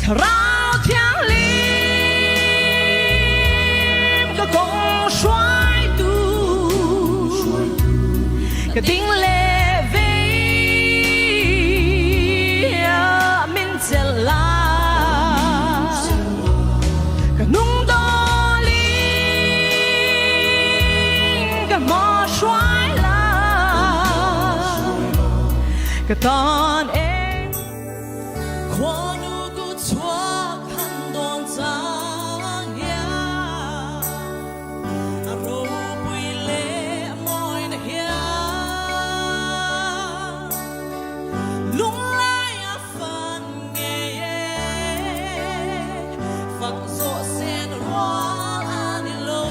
Thlarau Thianghlim ka kawng hruaitu Ka ding leh vei ah min chelh la Ka hnung dawlin ka hma hruai la Ka tan eng Khuanu ku chuak han dawn chang hian a ropui leh mawina hian lunglai a fan ngei e fak zawh sen rual a ni lo.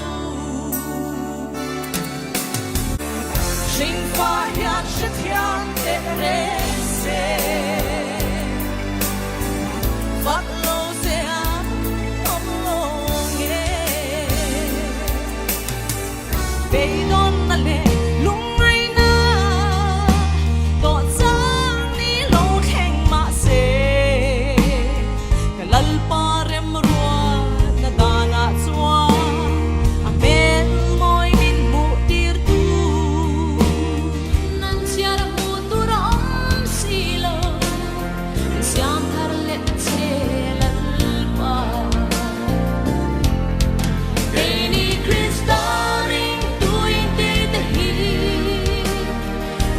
Hringfa hian hrethiam teh reng se, fak lo se an awm lo nge. Beidawnna leh lungngaihna tawh chang ni lo thleng mah se, ka Lalpa remruatna danah chuan a hmel mawi min hmuh tir tu. Nan chhiar hmuh tur a awm si lo, min siam thar leh che Lalpa. Keini Krista ringtu inti te hi,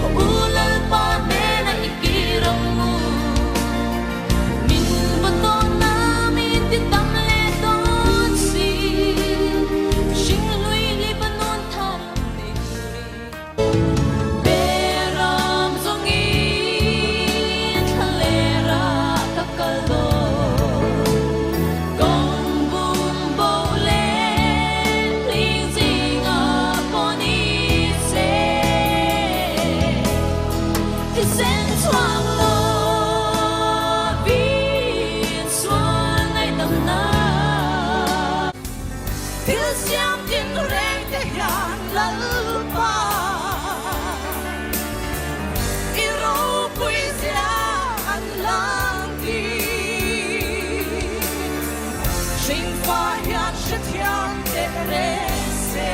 Ka u Lalpa hnenah i kir ang u. Min va tawn a, min ti tam leh dawn si. Hringhlui hi va nun thar nei turin. Beram zawngin thla lerah ka kal dawn. Kawng bum bo leh hling zingah pawh ni se. Thisen chhuak lo vin sual ngaihdam na. Thil siam tin reng te hian Lalpa i ropui zia an lang ti. Hringfa hian hrethiam teh reng se.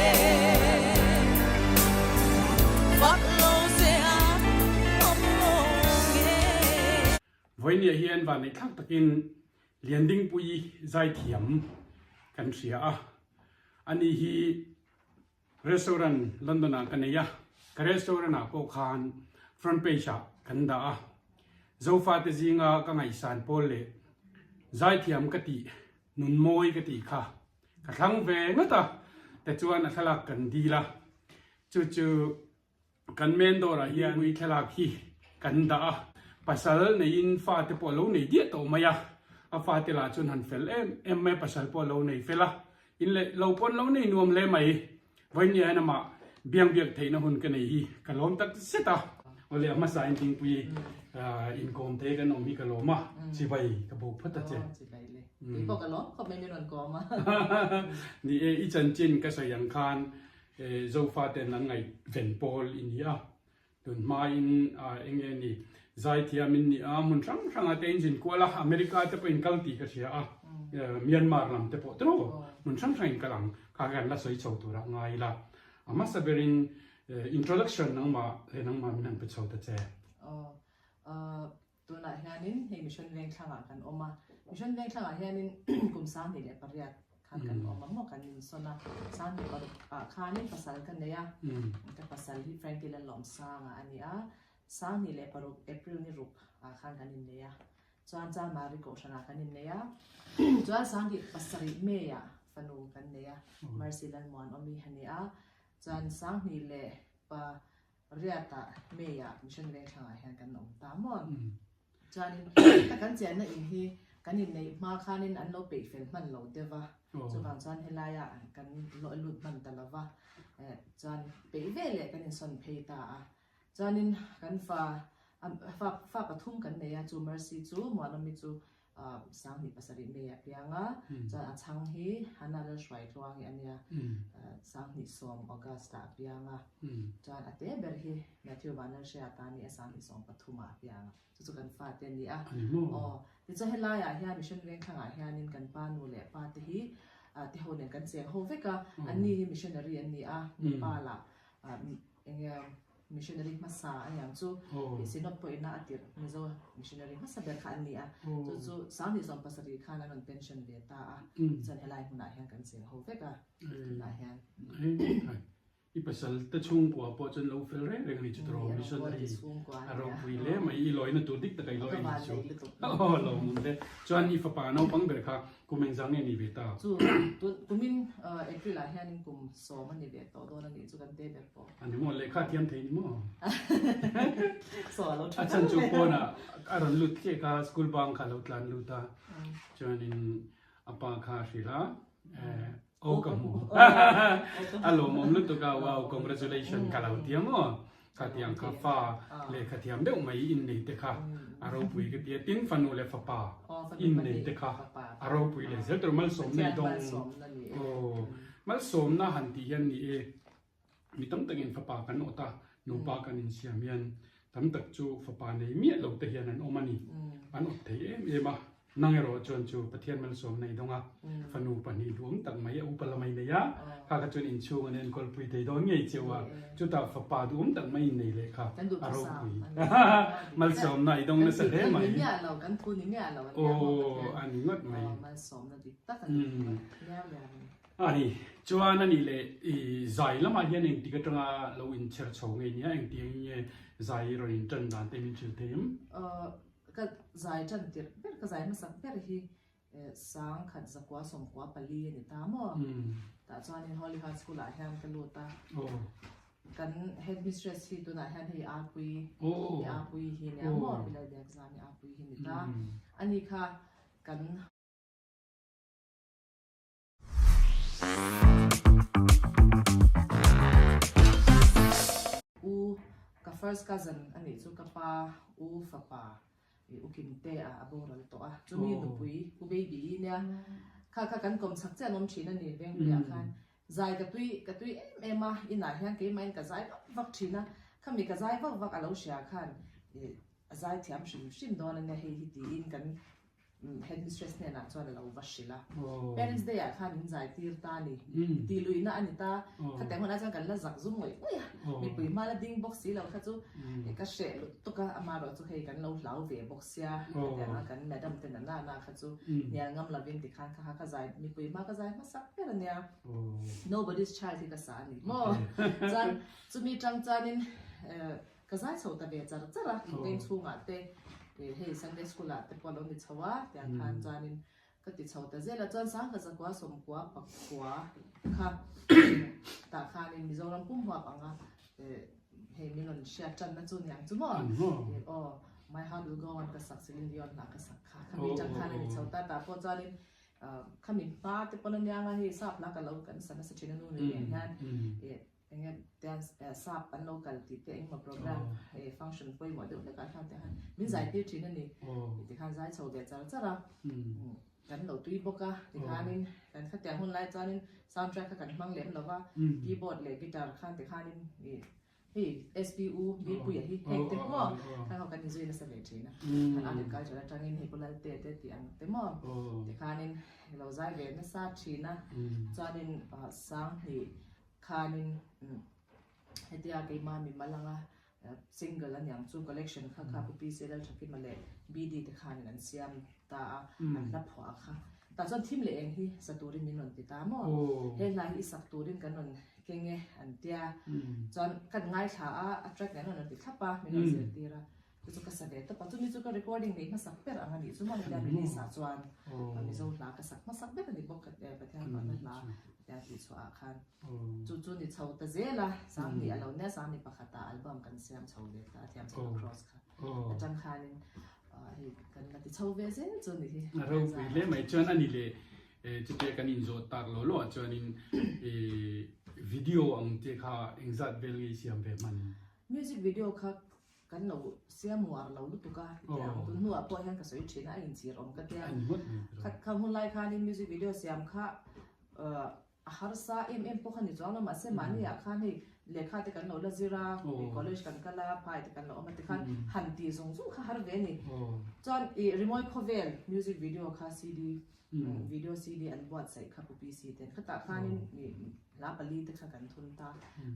Fak lo se an awm lo nge. Vawinia hian vanneihthlak takin Liandingpuii zaithiam kan hria a, ani hi restaurant London ah ka nei a, ka restaurant ah pawh khan front page ah kan dah a, Zofate zinga ka ngaihsan pawl leh zaithiam ka tih nunmawi ka tih kha ka thlang ve ngawt a, tichuan a thlalak kan dil a, chu chu Kan main door ah hian ui thlalak hi kan dah a, pasal neiin fate pawh a lo nei diah tawh mai a, a fate lah chuan han fel em em mai a, pasal pawh a lo nei fel a, in leh lo pawn lo nei nuam hle mai. Vawiin hian amah biang biak theihna hun ka nei hi ka lawm tak zet a. Awle a hmasa in dingpui inkawm te kan awm hi ka lawm a, chibai ka buk phawt a che. Chibai le. Kei pawh ka lawm khawp mai min rawn kawm a. Ni e, i chanchin ka sawi ang khan Zofaten an ngaihven pawl i ni a, tun hmain eng nge ni zaithiam in ni a, hmun hrang hranga te in zin kual a, America te pawh in kal tih ka hria a, Myanmar lam te pawh tiraw hmun hrang hrang in kal ang kha kan la sawi chho tura ngai ila. A hmasa berin introduction nangmah leh nangmah min han pe chho ta che. Tunah hianin hei Mission Vengthlangah kan awm a, Mission Vengthlangah hianin kum 28 khan kan awm a maw kan insawn a, 26 ah khanin pasal ka nei a, ka pasal hi Frankie Lalawmsanga a ni a, 26 April ni ruk ah khan kan innei a, chuan Chanmari Kohhranah kan innei a, chuan 27 May ah fanu kan nei a, Mercy Lalmuanawmi a ni a, chuan 28 Riatah May-ah Mission Vengthlangah hian kan awm ta maw? Chuanin heta kan chenna in hi kan inneih hma khanin an lo peih fel hman lo deuh va, chuvang chuan helaia kan lawih lut hman ta lo va, chuan peih ve leh kan insawn phei ta a. Chuanin kan fa fa pathum kan nei a, chu Mercy chu Muanawmi chu. 27 May a piang a, chuan a chhang hi Hannah Lalhruaitluangi a nia, 2010 August ah a piang a, chuan a te ber hi Matthew Vanlalhriata a ni a, 2013 ah a piang a, chu chu kan fate a ni a. Aw, tichuan helaiah hian Mission Vengthlangah hianin kan pa nu leh pa te hi te ho nen kan cheng ho vek a, anni hi missionary an ni a, Nepal ah eng nge Missionary hmasa a niang chu tih Synod pawhin a tirh Mizo missionary hmasa ber kha an ni a, chu chu 2017 khan an rawn pension ve ta a, chuan helai hmunah hian kan cheng ho vek a, tunah hian. I pasal te chhungkua pawh chuan lo fel reng reng a ni chu tawrh missionary a ropui hle mai i lawina tur dik taka i lawi a ni chu aw lo awm hle chuan i fapa naupang ber kha Kum engzah nge ni ve ta? Chu tun kumin April ah hianin kum sawm a ni ve tawh dawn a nih chu kan te ber pawh. A ni maw? Lehkha a thiam thei ni maw? Saw a lo tha A chhan chu pawnah a rawn lut chiah kha school bang kha a lo tlan lut a, chuanin a pa kha a hrilh a, aw ka hmu a lawmawm lutuk a, wow congratulation ka lo ti a maw? Khatiang kha fa lehkha thiam deuh mai innei te kha a ropui ka ti a, tin fanu leh fapa innei te kha a ropui leh zel tur malsawmna i dawng aw malsawmna han tih hian ni e mi tam takin fapa kan awt a nupa kan insiam hian tam tak chu fapa nei miah lo te hian an awm a ni an awt thei em em a. Nang erawh chuan chu Pathian malsawmna i dawng a, fanu pahnih duhawm tak mai a upa lamai nei a, kha kha chuan inchhung an enkawlpui thei dawn ngei cheu a, chutah fapa duhawm tak mai in nei leh kha a ropui. Malsawmna i dawng nasa hle mai. Aw a ni ngawt mai. A ni, chuan a nih leh i zai lamah hian engtik atanga lo inchher chho ngei nia, engtiang nge zai rawn intan dan te min hrilh thei em? Ka zai tan tirh ber, ka zai hmasak ber hi 1000 zakua sawmkua pali a ni ta maw? Tah chuanin Holy Heart School ah hian ka lut a, kan headmistress hi tunah hian hei Apui, hei Apui hi nia maw? Pi Lalbiakzami Apui hi ni ta. Ani kha kan. U ka first cousin a nih chu ka pa u fapa i u Kimte a a boral tawh a chumi nupui u baby i nia kha kha kan kawm chak chiah an awm thin a ni Vengpuiah khan zai ka tui ka tui em em a inah hian keimahin ka zai vak vak thin a khami ka zai vak vak a lo hria khan i a zai thiam hrim hrim dawn a nia hei hi tiin kan Headmistress hnenah chuan a lo va hrilh a, Parents Day ah khan min zai tir ta a ni, tih luihna a ni ta, khatiang hunah chuan kan la zak zum ngawih ngawih a, mipui hma la ding bawk si lo kha chu ka hreh lut tuk a, amaherawh chu hei kan lo hlau ve bawk sia, khatianga kan madam te na na na kha chu hnial ngam lovin tikhan kha kha ka zai, mipui hma ka zai hmasak ber a nia, Nobody's Child hi ka sa a ni maw, chuan chumi tang chuanin Ka zai chho ta ve char char a, veng chhungah te hei Sunday school ah te pawh a lo ni chho a, tiang khan chuanin ka ti chho ta zel a, chuan sangha zakua sawmkua pakua kha tah khanin Mizoram pum huap ang a hei min rawn hriat tanna chu niang chu maw aw My heart will go on ka sak Celine Dion hla ka sak kha khami tang khan a ni chho ta, tah pawh chuanin khami hma te pawn aniang a hei sap hla ka lo kan sa nasa thin a nu nen hian Enge dance sap an lo kal tih te engemaw program hei function pawimawh deuh hlek ah hian te khan min zai tir thin a ni tikhan zai chho ve char char a kan lo tui bawk a tikhanin kan khatiang hun lai chuanin sound track kha kan hmang lem lo va keyboard leh guitar khan tikhanin ih hei SPU Bipuia hi heng te maw khan ho kan inzui nasa ve thin a kan art and culture atangin hei Pu Lalte te tih ang te maw tikhanin lo zai ve nasa thin a chuanin 2000 Khanin hetia keimah mimal anga single a niang chu collection kha kha Pu PC Lalthakima leh BD te khanin an siam ta a, an hla phuah kha. Tah chuan thim leh eng hi sa turin min rawn ti ta maw? He hla hi i sak turin kan rawn keng e an tia. Chuan kan ngaithla a, a track nen an rawn ti thlap a, min rawn zirtir a. Chu chu ka sa ve tawp a, chumi chu ka recording neih hmasak ber ang a nih chu maw hetia release ah chuan Mizo hla ka sak hmasak ber a ni bawk Pathian fakna hla hetia tih chhuah ah khan chu chu ni chho ta zel a, 20 a lo nia 21 ah album kan siam chho ve ta a thiam chho cross kha atang khanin hei kan la ti chho ve zel chu ni hi. A ropui hle mai chuan a ni leh chutia kan inzawh tak lo lo ah chuanin video ang te kha engzat vel nge i siam ve hman? Music video kha. Kan lo siam uar lo lutuk a, hetiang tun hnuah pawh hian ka sawi thin a, a inchhir awm ka tia. Kha hun lai khanin music video siam kha a harsa em em pawh kha ni chuang lo, mahse mahniah khan hei lehkha te kan lo la zir a, college kan kal a, phai te kan lo awm a tikhan han tih zung zung kha har ve a ni. Chuan ih Rimawi Khawvel music video kha CD video CD an buatsaih kha Pu PC ten khatah khanin ih Hla pali te kha kan thun ta.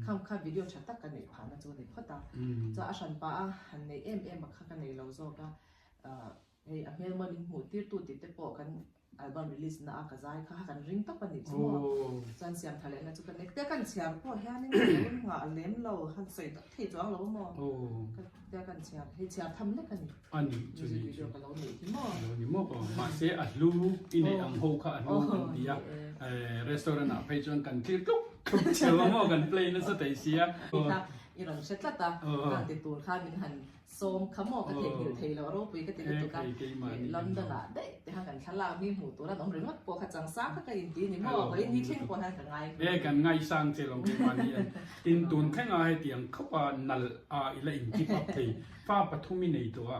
Kham kha video tha tak ka neih phahna chu a ni phawt a. Chuan a hran pah a, han neih em em a kha ka nei lo zawk a. Hei a hmel mawi min hmuh tirtu tih te pawh kan album release na a ka zai kha kan ring tawp a nih chu maw. Chuan siam tha lehna chu ka nek te kan chhiar pawh hianin ka lo nghah lem lo, han sawi tak thei chuang lo maw. Ka te kan chhiar, hei chhiar tham lek a ni. A nih chu Music video ka lo neih hi maw. Lo ni maw aw. Mahse a hlu i neih ang ho kha a hlu kan ti a. Restaurant ah phei chuan kan thlir tluk tluk cheu a maw kan play nasa thei sia. Ti kha i rawn hre tlat a. Khang ti tur khan min han sawm kha maw ka theihnghilh thei lo a ropui ka ti lutuk a. London ah daih te khan kan thlalak mi hmuh tur an awm ringawt pawh kha changsang kha ka inti ni maw. Vawiin ni thleng pawh hian ka ngai. E kan ngaisang che lo keimahni an tin tun thleng a hetiang khawp a nalh a i la in keep up thei. Fa pathum i nei tawh a,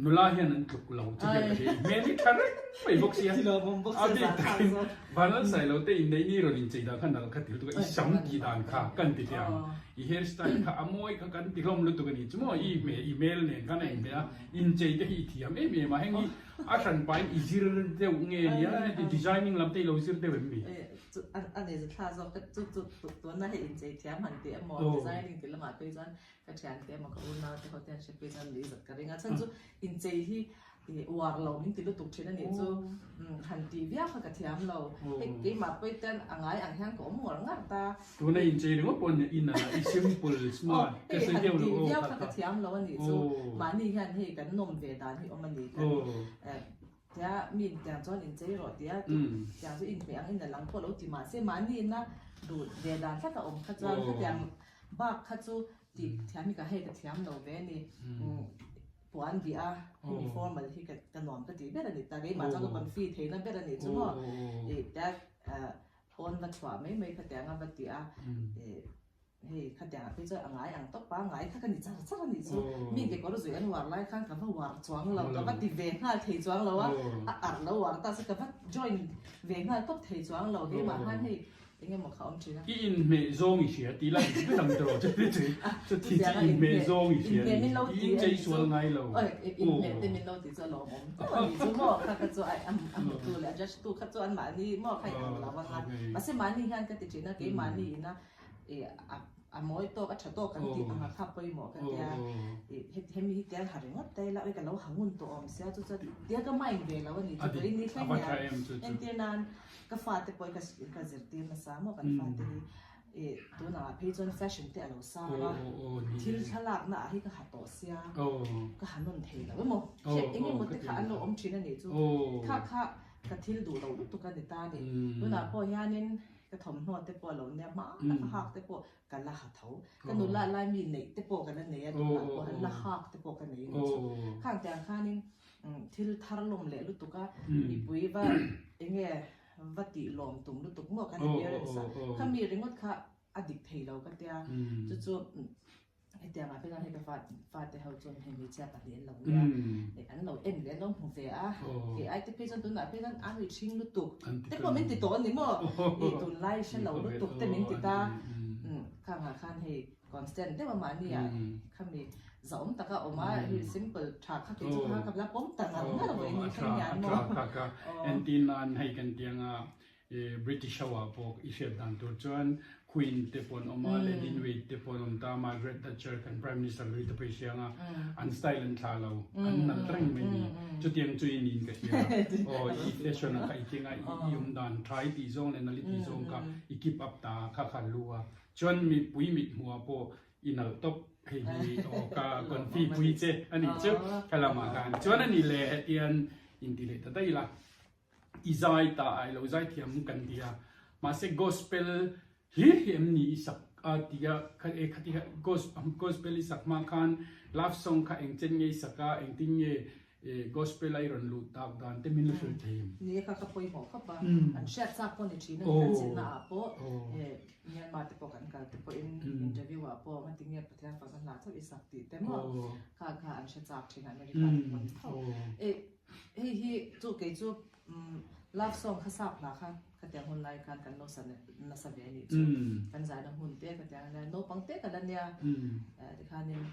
nula hian an tluk lo che hian ka hria, i hmel hi tha reng mai bawk sia, a bik takin Vanlalsai lo te inneih ni rawn inchei dan kha nalh kha ti lutuk a, i sam tih dan kha kan ti thei ang, i hair style kha a mawi kha kan ti hlawm lutuk a ni chu maw, i hmeh i hmel nen khan a inhmeh a, inchei te hi i thiam em em a, heng hi a hran pahin i zir deuh nge nia, heti designing lam te i lo zir deuh em mi? A nei zatthla zawk ka chu chu tuna hei inchei thiam han tih emaw designing tih lamah phei chuan Ka thiante emaw ka unau te ho te an hre phei chuan nuih zat ka ring a, chhan chu inchei hi uar lo min ti lutuk thin a nih chu han tih viau kha ka thiam lo, hei keimah pawh hian a ngai ang hian ka awm ngar ngar ta. Tuna inchei ringawt pawh nia in a i simple smart ka sawi viau lo aw han tih viau kha ka thiam lo a nih chu, mahni hian hei kan nawm ve dan hi awm a ni kan tia mi tiang chuan inchei rawh tia tiang chu inhmeh ang in a lang pawh lo ti mahse mahni ina duh ve dan tlat a awm kha chuan khatiang Bak kha chu tih thiam hi ka hei ka thiam lo ve a ni. Puan bih a, hemi formal hi ka nuam ka tih ber a ni ta. Keimah chuan ka confi theihna ber a nih chu maw. Ih tia pawn va chhuah mai mai khatiang a va ti a, hei khatiang ah phei chuan a ngai ang tawp a, ngai kha ka ni char char a nih chu. Mi kekawr zuih an uar lai khan ka va uar chuang lo, ka va ti ve nghal thei chuang lo a, a arh lo uar ta se ka va join ve nghal tawp thei chuang lo. Keimah khan hei Eng emaw kha awm thin a. I inhmeh zawng i hria tih lai in dang tawh chu ti chu chu thi chu inhmeh zawng i hria ni i inchei sual ngai lo. Oi inhmeh te min lo ti chu a lawmawm tawh a ni chu maw kha kha chu a hmutu leh a judge tu kha chu an mahni maw kha in ang lo ang a mahse mahni hian ka ti thin a keimahni ina i a mawi tawk a tha tawk kan tih ang a kha pawimawh ka tia i hemi hi tiang ha ringawt ta ila oi ka lo ha ngun tawh awm sia chu chuan tia ka mind ve lo a ni chu vawiin ni thleng hian entir nan Ka fate pawh hi ka zirtir nasa maw kan fate hi ih tunah ah phei chuan fashion te a lo sang a, thil thlalakna ah hi ka ha tawh sia ka ha nawn thei lo emaw hriat eng emaw te kha an lo awm thin a nih chu kha kha ka thil duh loh lutuk a ni ta a ni. Tunah pawh hianin ka thawmhnaw te pawh a lo nia hma taka hak te pawh ka la ha tho, ka nula lai mi neih te pawh ka la nei a tunah pawh han la hak te pawh ka nei a nih chu. Khang tiang khanin Thil thar lawm leh lutuk a, mipui va enge va tih lawm tum lutuk maw kan appearance a, kha mi ringawt kha a dik thei lo ka tia, chu chu hetiang ah phei hei ka fate ho chuan hei hmeichhia pahnih an lo nia, an lo en ve an lo hmu ve a, kei ai te phei chuan tunah phei chuan a ri ṭhing lutuk te pawh min ti tawh a ni maw, ih tunlai hre lo lutuk te min ti ta, khangah khan hei Constant deuh a mahni ah khami zahawm taka awm a hi simple tha kha kei chu kha ka la pawm ta ngar ngar vawi ni thleng hian maw. A tha kha entir nan hei kan ti anga British ho ah pawh i hriat dan tur chuan Queen te pawh an awm a Lady in Wait te pawh an awm ta Margaret Thatcher kan Prime Minister hlui te pawh i hria anga an style an thlah lo an nalh reng mai ni chutiang chu i niin ka hria aw i fashion ah kha i keng a i awm dan tha i tih zawng leh nalh i tih zawng kha i keep up ta kha kha lu a Chuan mipui mit hmuhah pawh i nalh tawp hei hi aw ka confi pui che a nih chu ka lamah khan chuan a nih leh hetian inti leh ta daih ila i zai ta a i lo zai thiam kan ti a mahse gospel hlir hi em ni i sak a ti a kha e khati kha gospel i sak hma khan love song kha engchen nge i sak a engtin nge. Gospel a i rawn luh tak dan te min la hrilh thei em? Ni e kha ka pawimawh khawp a, an hriat chak pawh ni thin a ni kan zirna ah pawh Myanmar te pawh kan kal te pawhin interview ah pawh ngatinge Pathian fakna hla chauh i sak tih te maw kha kha an hre chak thin a America te pawh ni tho. Hei hi chu kei chu love song kha sap hla kha khatiang hun lai khan kan lo sa nasa ve a nih chu. Kan zaina hmun te khatiang a nia naupang te ka la nia tikhanin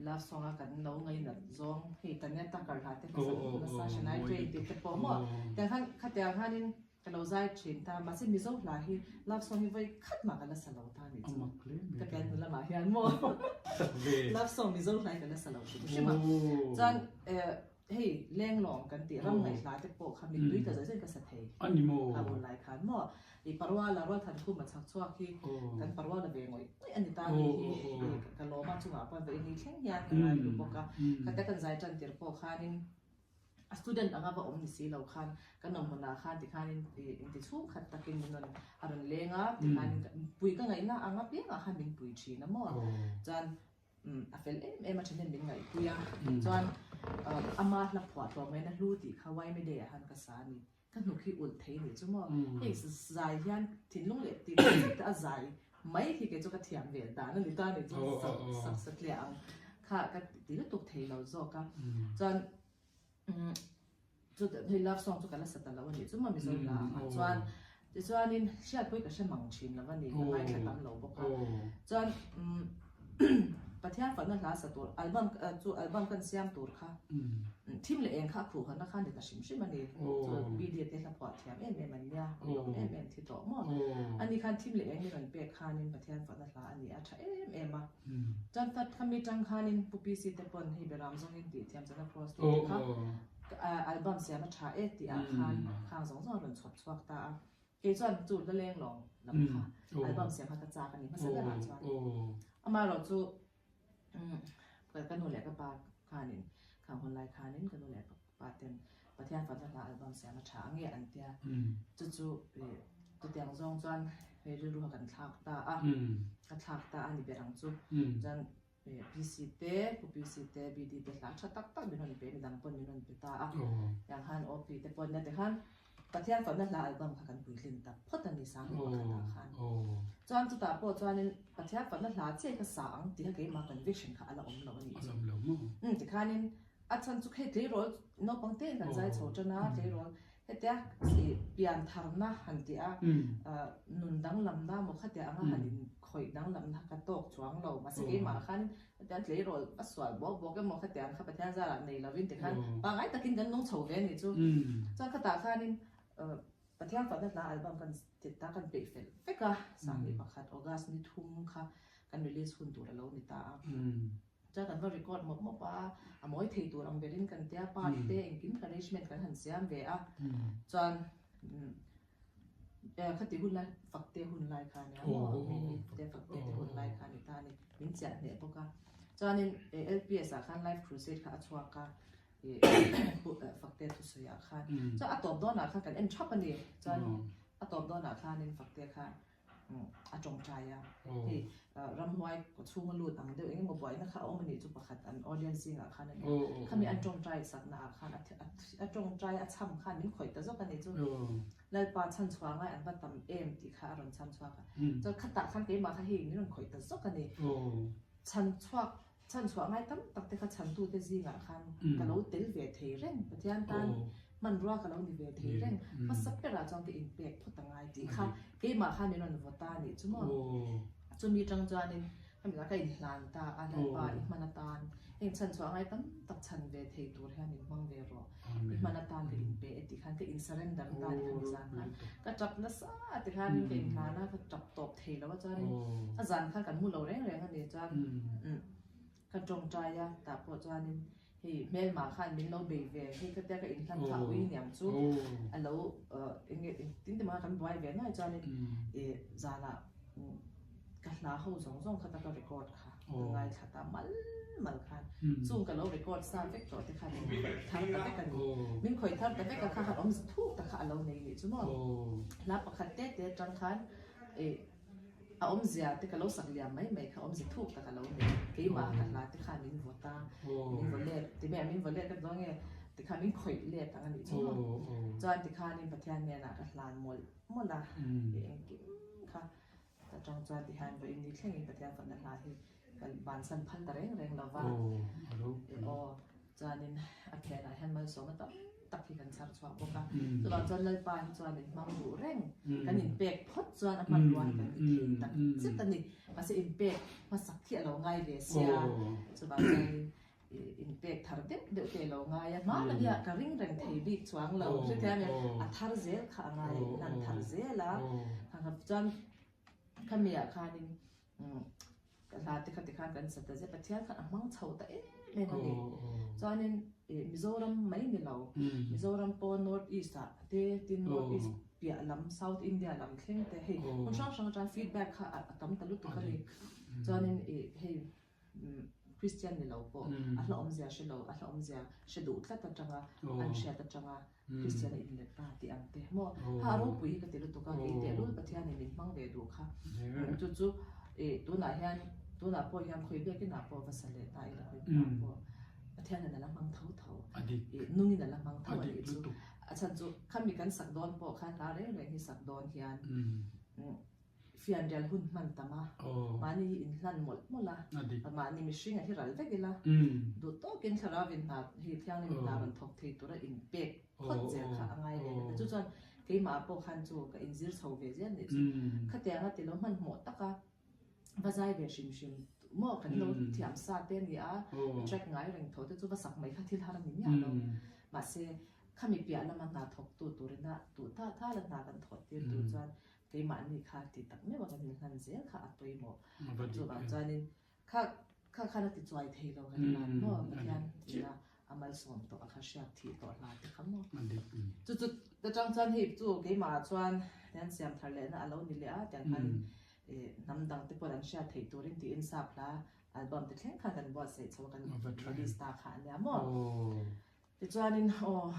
love song a kan lo ngainat zawng hei Tanya Tucker hla te kha sa nasa Shania Twain tih te pawh maw tiang khan khatiang khanin Ka lo zai thin ta, mahse Mizo hla hi love song hi vawi khat mah ka la sa lo ta nih chu. Ka pian hnu lamah hian maw love song Mizo hla hi ka la sa lo hrim hrim a. Chuan hei lenglawng kan tih ram ngaih hla te pawh kha mittui tla zawih zawih ka sa thei. Kha hun lai khan maw i Paruala Rualthankhuma chhak chhuak hi kan Paruala ve ngawih ngawih a ni ta nih hi ka lawma chungah pawh vawi ni thleng hian ka ngai hlu bawk a. Khatia kan zai tan tir pawh khanin A student anga va awm ni si lo khan kan awm hmunah khan tikhanin inti chhungkhat takin min rawn a rawn leng a, tikhanin pui ka ngaihna ang apiangah khan min pui thin a maw. Chuan a fel em em a thahnem min ngaihpui a, chuan ama hla phuah tlawm ngaihna hlu tih kha Yma Day ah khan ka sa a ni. Ka hnuk hi ulh thei nih chu maw. Hei zai hian thinlung leh tih tak zet a zai mai hi kei chu ka thiam vel dan a ni ta nih chu sak sak satliah ang kha ka ti lutuk thei lo zawk a. Chuan chu hei love song chu ka la sa ta lo a nih chu maw Mizo hla ang ah chuan tichuanin hriatpui ka hre mang thin lo a ni ka ngaithla tam lo bawk a. Chuan Pathian fakna hla sa tur album chu album kan siam tur kha thim leh eng kha a khuh hawnna kha ni ta hrim hrim a ni. Chu BD te hla phuah thiam em em an nia, ui awm em em thi tawh maw. Ani khan thim leh eng min rawn pek khanin Pathian fakna hla a ni a tha em em a. Chuan ta khami tang khanin Pu PC te pawn hei Beram zawngin tih thiam chana cross tih te kha album siam a tha e tih ah khan khang zawng zawng a rawn chhawp chhuak ta a. Kei chuan chu la leng lawng lam kha album siam kha ka chak a ni hmasa berah chuan. Amaherawh chu ka nu leh ka pa khanin khang hun lai khanin ka nu leh ka pa ten Pathian Fatna hla album siam a tha ang nge an tia. Chu chu chutiang zawng chuan hei rilru kha kan thlak ta a, ka thlak ta a ni ber ang chu. Chuan PC te, Pu PC te, BD te hla tha tak tak min rawn pe, midang pawn min rawn pe ta a. Tiang khan OP te pawn nia tikhan Pathian fakna hla album kha kan puitlin tak phawt a ni Sangni pakhatah khan. Chuan chutah pawh chuanin Pathian fakna hla chiah ka sa ang tih kha keimah conviction kha a la awm lo a nih chu. Umm tikhanin a chhan chu hei tleirawl naupang te in kan zai chho tan a, tleirawl Hetia ih piantharna han tih a, nun danglamna maw khatia anga han inkhawih danglamna ka tawk chuang lo. Mahse keimah khan hetiang tleirawl a sual bawk bawk emaw khatiang kha Pathian zarah nei lovin tikhan pangngai takin kan nung chho ve a nih chu. Chuan khatah khanin Pathian fakna hla album kan ti ta kan peih fel vek a, Sangni pakhat August ni thum kha kan release hun tur a lo ni ta a. Chuan kan va record mawp mawp a, a mawi thei tur ang berin kan tia part te engkim kha arrangement kan han siam ve a, chuan khati hun lai fakte hun lai kha ania maw mi te fakte te hun lai kha ni ta a ni, min chiah hneh bawk a. Chuanin LPS ah khan live crusade kha a chhuak a, fakte thusawi ah khan, chuan a tawp dawnah khan kan en thap a ni, chuan a tawp dawnah khanin fakte kha a tawngtai a, hei ramhuai kawchhunga lut ang deuh engemaw buaina kha a awm a nih chu pakhat an audience zingah khan a ni a, khami an tawngtai sakna ah khan a tawngtai a chham khan min khawih ta zawk a nih chu Lalpa chhanchhuah ngai an va tam em tih kha a rawn chham chhuak a, chuan khatah khan keimah kha hei min rawn khawih ta zawk a ni, chhanchhuak Chhanchhuah ngai tam tak te kha chhantute zingah khan ka lo tel ve thei reng, Pathian tan hmanrua ka lo ni ve thei reng, hmasa berah chuan ka inpek phawt a ngai tih kha keimah khan min rawn vaw ta a nih chu maw. Chumi tang chuanin hemi lah ka inhlan ta a, Lalpa i hman atan heng chhanchhuah ngai tam tak chhan ve thei tur hian min hmang ve rawh, i hman atan ka inpe e tih khan ka in surrender ta a ni kha mizan khan ka tap nasa tikhanin ka inhlan a, ka tap tawp thei lo a chuanin a zan khan kan mu lo reng reng a ni chuan ka tawngtai a tah pawh chuanin hei hmelmah khan min lo bei ve hei ka tia ka inhlan phah ui niang chu a lo eng nge tin tin mah kan buai ve nuai chuanin ih zanah ka hla ho zawng zawng kha ta ka record kha ka ngaithla ta mal mal khan chung ka lo record sa vek tawh te khan min khawih thar ta vek a ni min khawih thar ta vek a kha han awm thuk ta kha a lo nei nih chu maw hla pakhat te te atang khan ih. a awmzia te ka lo sak liam mai mai kha awmzia thuk tak a lo ni. Keimah ka hla te khan min vaw ta, min vaw let, ti mai a min vaw let ka ti dawn nge tikhan min khawih let ang a nih chu maw. Chuan tikhanin Pathian hnenah ka hlan mawlh mawlh a, i engkim kha ta tang chuan tihian vawiin ni thlengin Pathian fakna hla hi ka bansan phal ta reng reng lo va. Aw chuanin a phenah hian malsawmna tam tak hi kan chhar chhuak bawk a. Chuvang chuan Lalpa hi chuan min hmang duh reng. Kan inpek phawt chuan a hmanrua hi kan ni thei tak zet a ni. Mahse inpek hmasak hi a lo ngai ve sia. Chuvang chuanin inpek thar deuh deuh te a lo ngai a. Hmana hian ka ring reng thei bik chuang lo. Hrethiam em? A thar zel kha a ngai hlan thar zel a. Chuan khamiah khanin Ka hla te kha tikhan kan sa ta zet Pathian khan a hmang chho ta em em a ni. Chuanin Mizoram mai ni lo, Mizoram pawh North East ah te tin North East piah lam South India lam thleng te hei hmun hrang hrang atang feedback kha a tam ta lutuk a ni. Chuanin hei Christian ni lo pawh a hla awmzia hre lo, a hla awmzia hre duh tlat atanga an hriat atanga Kristian a inlet ta tih ang te maw? Ha a ropui hi ka ti lutuk a, kei tehlul Pathianin min hmang ve duh kha. Chu chu ih tunah hian tunah pawh hian khawi biakinah pawh va sa leh ta ila khawi hmunah pawh Pathianin a la hmang tho tho. Ih nungin a la hmang tho a nih chu. A chhan chu khami kan sak dawn pawh khan hla reng reng hi sak dawn hian Fianrial hun hman tam a, mahni hi inhlan mawlh mawlh a, mahni mihring a hi ral vek ila, duh tawkin thlarau in hna hi thianghlim hna rawn thawk thei tura inpek phawt zel kha a ngai ve leh ta. Chu chuan keimah pawh khan chu ka inzir chho ve zel nih chu. Khatianga ti lo hmanhmawh taka va zai ve hrim hrim maw kan lo thiam sa te a ni a, track ngai reng tho te chu va sak mai kha thil har a ni miah lo. Mahse, khami piah lama hna thawktu turina duh ta thala hna kan thawh tir tur chuan Keimahni kha ti tak meuh a kan inhlan zel kha a pawimawh. Chuvang chuanin kha kha khan a ti chuai thei lo kan hlan maw Pathian tina a malsawm tawh a kha hriat thih tawh hla te kha maw. Chu chu ta chang chuan hei chu keimah ah chuan tian siam thar lehna a lo ni leh a tiang khan hnam dang te pawh an hriat theih turin tiin sap hla album te thleng khan kan buatsaih chho a kan release ta kha a nia maw. Tichuanin aw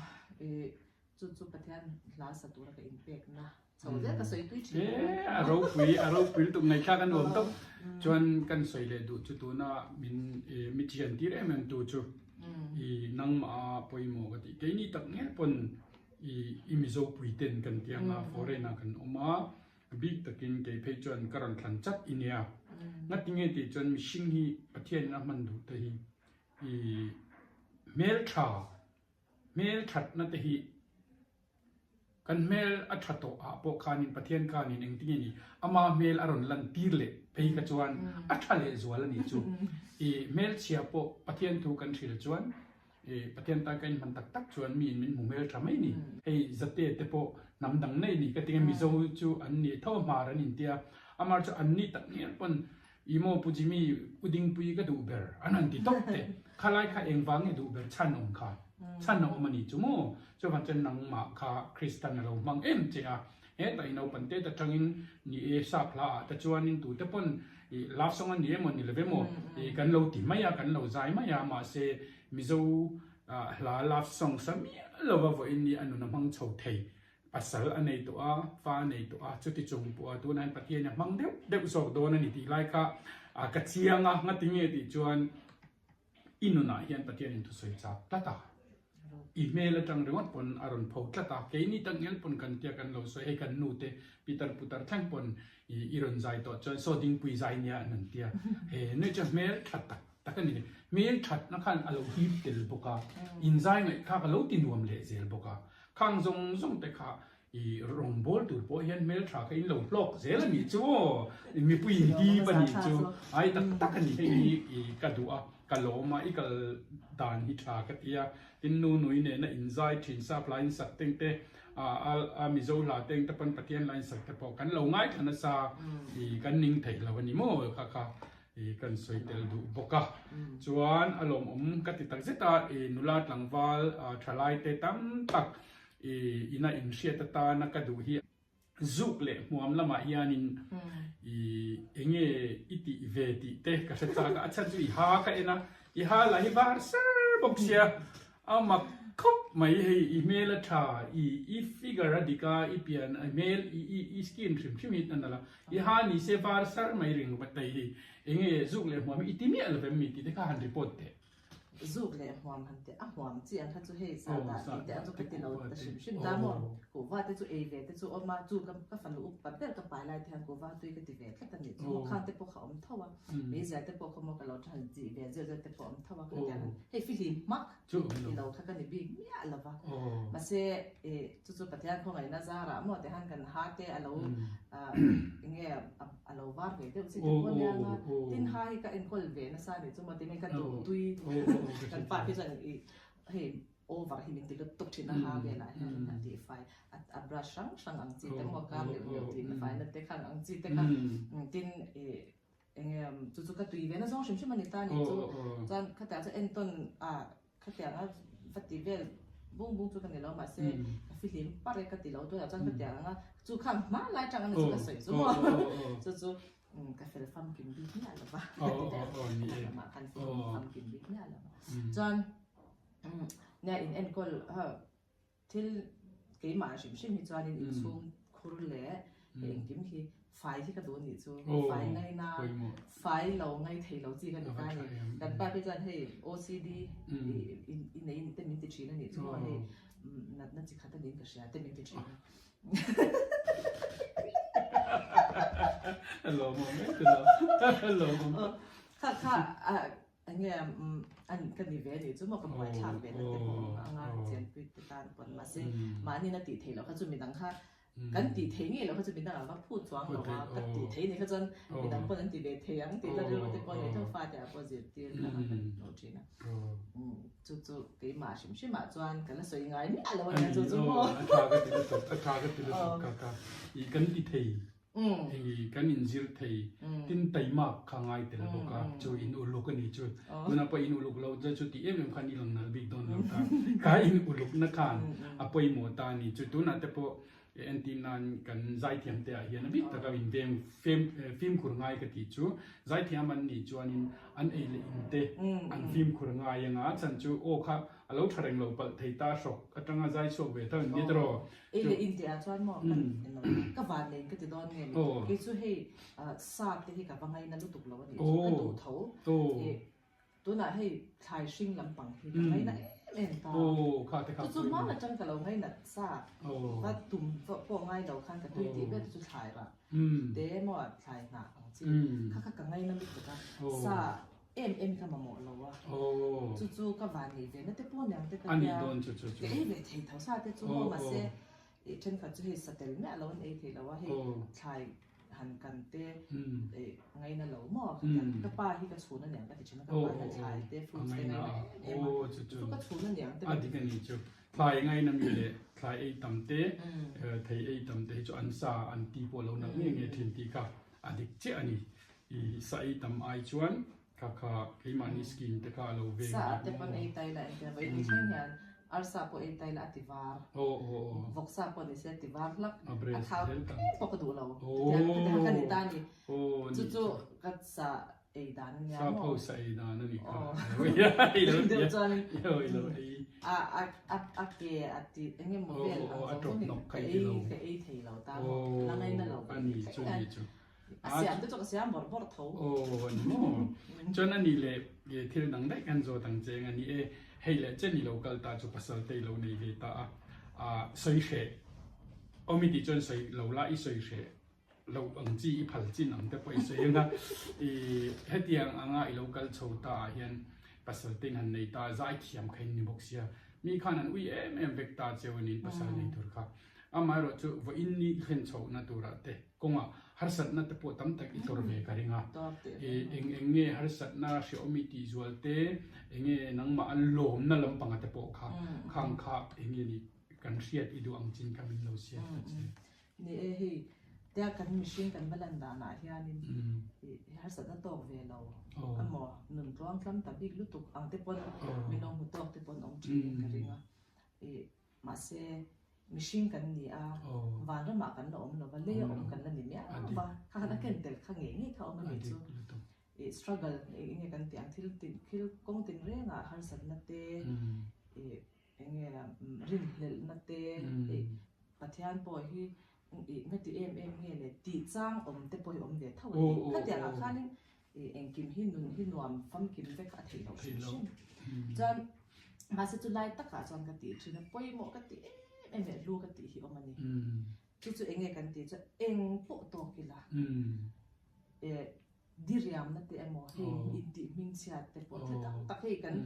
ih chu chu Pathian hla sa tura ka inpekna chho zel ka sawi tui thin. E a ropui a ropui lutuk ngaihthlak a nuam tawp. Chuan kan sawi leh duh chu tuna min mi thian tir em em tu chu i nangmah a pawimawh ka tih. Keini tak ngel pawn i i Mizo pui ten kan ti anga foreign ah kan awm a bik takin kei phei chuan ka rawn thlan chat i nia. Ngatinge tih chuan mihring hi Pathian in a hman duh te hi I hmeltha, hmelthatna te hi kan hmel a tha tawh ah pawh khanin Pathian khanin engtinge ni ama hmel a rawn lan tir leh phei kha chuan a tha leh zual a nih chu. I hmelchhia pawh Pathian thu kan hril chuan i Pathian tan ka inhman tak tak chuan miin min hmu hmeltha mai ni. Hei zate te pawh hnam dang nei ni ka tinge Mizo chu an ni tho a hmar an intia amar chu an ni tak ngial pawn I maw Pu Jimmy, U Dingpui ka duh ber an han ti tawp teh. Khalai kha engvang nge duh ber chhan awm kha? Chhan a awm a ni chu maw? Chuvan chuan nangmah kha Kristan a lo hmang em che a. Hetah i naupan tet atangin ni e sap hla ah te chuanin tute pawn i love song a ni emaw ni love emaw i kan lo ti mai a, kan lo zai mai a, mahse Mizo hla love song sa miah lova vawiin ni a nun a hmang chho thei. Pasal a nei tawh a, fa a nei tawh a, chuti chung pawh a tunah hian Pathian a hmang deuh deuh zawk dawn a ni tih lai kha ka chiang a, ngati nge tih chuan i nunah hian Pathian in thusawi chak tlat a, i hmel atang ringawt pawn a rawn pho tlat a, keini tak ngial pawn kan tia kan lo sawi hei kan nu te pitar putar thleng pawn i rawn zai tawh chuan saw dingpui zai nia an han tia, he nui chu hmel tha tak tak a ni, hmel thatna khan a lo hip tel bawk a, inzai ngaihthlak a lo ti nuam leh zel bawk a. Khang zawng zawng te kha i rawngbâwl tur pawh hian hmelṭha kha in lo hlawk zel a nih chu aw, mipui in dip a nih chu, ai tak tak a ni hei hi i ka duh a, ka lawm a, i kal dan hi ṭha ka ti a, tin nu nui nena in zai ṭhin sap la in sak teng te, a Mizo hla teng te pawn Pathian la in sak te pawh kan lo ngaithla nasa i kan ning theih lo a ni maw kha kha i kan sawi tel duh bawk a, chuan a lawmawm ka ti tak zet a, i nula tlangval thalai te tam tak i ina inhriat atana ka duh hi zuk leh hmuam lamah hianin i enge i tih ve tih te ka hre chak a, a chhan chu i ha ka en a, i ha lah hi var ser bawk sia a mak. Khawp mai hei i hmel a tha, i i figure a dik a, i pian i hmel i i i skin hrim hrim hi a nalh a, i ha ni se var sar mai ring vat hei hi enge zuk leh hmuam hi i ti miah lo vem mi tih te kha han report teh. Zuk leh hmuam han teh a hmuam chi ang kha chu hei sa dah tih te ang chu ka ti lo ta hrim hrim ta maw kuhva te chu ei ve te chu awm a chu ka ka fanu upa ber ka pai lai te hian kuhva tui ka ti ve tlat a nih chu maw khang te pawh kha awm tho a meizia te pawh kha maw ka lo than chi ve zeuh zeuh te pawh awm tho a ka ti ang hei fihlim hmak ti lo kha ka ni bik miah lo va mahse ih chu chu Pathian khawngaihna zarah maw ti khan kan ha te a lo eng nge a lo var ve deuh chi te pawh nia nga tin ha hi ka enkawl ve nasa nih chu maw tin ka duh tui kan pa hi chuan ih hei over hi min ti lut tuk thin a ha velah hian a tih fai a brush hrang hrang ang chi te maw kar neuh neuh tih na fai na te khang ang chi te kha tin ih eng nge chu chu ka tui ve na zawng hrim hrim a ni ta nih chu chuan khatiang chu entawn a Khatiang a va ti vel bung bung chu ka ni lo mahse ka fihlim par e ka ti lo tunah chuan khatiang anga chu khang hma lai tang ani chu ka sawi chu maw chu chu ka fel famkim bik miah lo va ka ti daih a lamah khan fel famkim bik miah lo va chuan nia in enkawl Thil keimah hrim hrim hi chuanin inchhung khur leh engkim hi fai hi ka duh anih chu. Fai ngaina, fai lo ngai thei lo chi ka ni ta a ni. Kan pa te chuan hei OCD i nei te min ti thin anih chu maw hei natna chi khat aniin ka hria te min ti thin a. Kha kha Enge an ka ni ve anih chu maw ka buai thlak ve na te pawh awm anga chenpui te tan pawn mahse mahni na tih theih loh kha chu midang kha kan tih theih ngei loh kha chu midang ah va phut chuang lo a ka tih theih anih kha chuan midang pawn an ti ve thei ang tih na rilru te pawh a nei tho fate ah pawh zirtir kha ka lo thin a chu chu keimah hrim hrim ah chuan ka la sawi ngai miah lo ania chu chu maw a tha ka ti lutuk a tha ka ti lutuk ka ka i kan ti thei Hei kan inzir thei tin taimak kha ngai tel bawk a, chu in uluk a ni chu. Tunah pawh in uluk lo chu tih em em khan i lang nalh bik dawn lo ta. Kha in ulukna khan a pawimawh ta a ni. Chu tunah te pawh entir nan kan zaithiam te ah hian a bik taka in veng fimkhur ngai ka tih chu zaithiam an nih chuanin an ei leh in te an fimkhur ngai anga chhan chu aw kha a lo tha reng lo palh thei ta hrawk atanga zai chhuak ve tho in ni tawh. Ei leh in tih ah chuan maw ka eng lo ka van nei ka ti dawn nge ni kei chu hei sa te hi ka va ngaina lutuk lo a nih chu ka duh tho ih tunah hei thlai hring lampang hi ka ngaina em em ta chu chu hmang atang ka lo ngainat sa va tum pawh ngai lo khan ka tui tih ber te chu thlai rah te maw thlai hnah ang chi kha kha ka ngaina lutuk a sa Em em ka mamawh lo a, chu chu ka van nei ve na te pawh niang te ka tia, ka ei ve thei tho sa te chu maw mahse ih thenkhat chu hei sa tel miah lo an ei thei lo a, hei thlai han kan te ih ngaina lo maw ka tia, ka pa hi ka chhun aniang ka ti thin a, ka pa hian thlai te fruits te ngaina em em a, chu chu ka chhun aniang te ka ti. A dik a ni chu, thlai ngaina mi leh thlai ei tam te thei ei tam te hi chu an sa an ti pawh lo nalh nge nge thin tih kha a dik chiah a ni. I sa ei tam ai chuan kha kha keimahni skin te kha a lo veng Sa a te pawn ei tai la engtia vawi ni thleng hian arsa pawh ei tai la a ti var vawksa pawh ni se a ti var hlak a thau tlem pawh ka duh lo chutiang khatiang kha ka ni ta a ni chu chu ka sa ei dan a nia maw Sa pho sa ei dan a ni kha deuh chuan a a a ke a ti eng emaw vel ang zawng zawng ka ei ka ei thei lo ta maw la ngaina lo a ni chu ni chu A siam te chu ka siam bawrh bawrh tho. Aw a ni maw? Chuan a ni leh thil dang daih kan zawt ang che eng a ni e, hei leh chen i lo kal ta chu pasal te i lo nei ve ta a, ah sawi hreh awm i tih chuan sawi lo la i sawi hreh lo ang chi i phal chin ang te pawh i sawi ang a, i hetiang anga i lo kal chho ta ah hian pasal te in han nei ta zai thiam kha in ni bawk sia, mi khan an ui em em vek ta cheu a niin pasal nei tur kha. Amaherawh chu vawiin ni thlen chhohna turah te kawngah harsatna te pawh tam tak i tawrh ve ka ring a. Eng eng nge harsatna hrehawm i tih zual te, eng nge nangmah a lawmna lampanga te pawh kha khang kha eng nge ni kan hriat i duh ang chin kha min lo siam ta che. Ni e hei tia kan mihring kan va lan danah hianin harsatna tawk ve lo emaw nun tluang tlam ta bik lutuk ang te pawn min lo hmu tawk te pawn awm thin ka ring a. Mahse, mihring kan ni a, vanramah kan la awm lo va, leia awm kan la ni miau va, kha khan a ken tel kha ngei ngei kha awm a nih chu. Ih struggle eng nge kan tih ang thil tin thil kawng tin rengah harsatna te ih Eng nge rinhlelhna te ih Pathian pawh hi ih nga ti em em nge le tih chang awm te pawh hi awm ve tho a ni. Khatiang ah khanin ih engkim hi nun hi nuam famkim vek a theih loh hrim hrim. Chuan mahse chu lai takah chuan ka tih thin a, pawimawh ka tih em em leh hlu ka tih hi awm a ni. Chu chu eng nge kan tih chuan eng pawh tawk ila eh diriamna te emaw hei intih hmingchhiat te pawh thil tak tak hei kan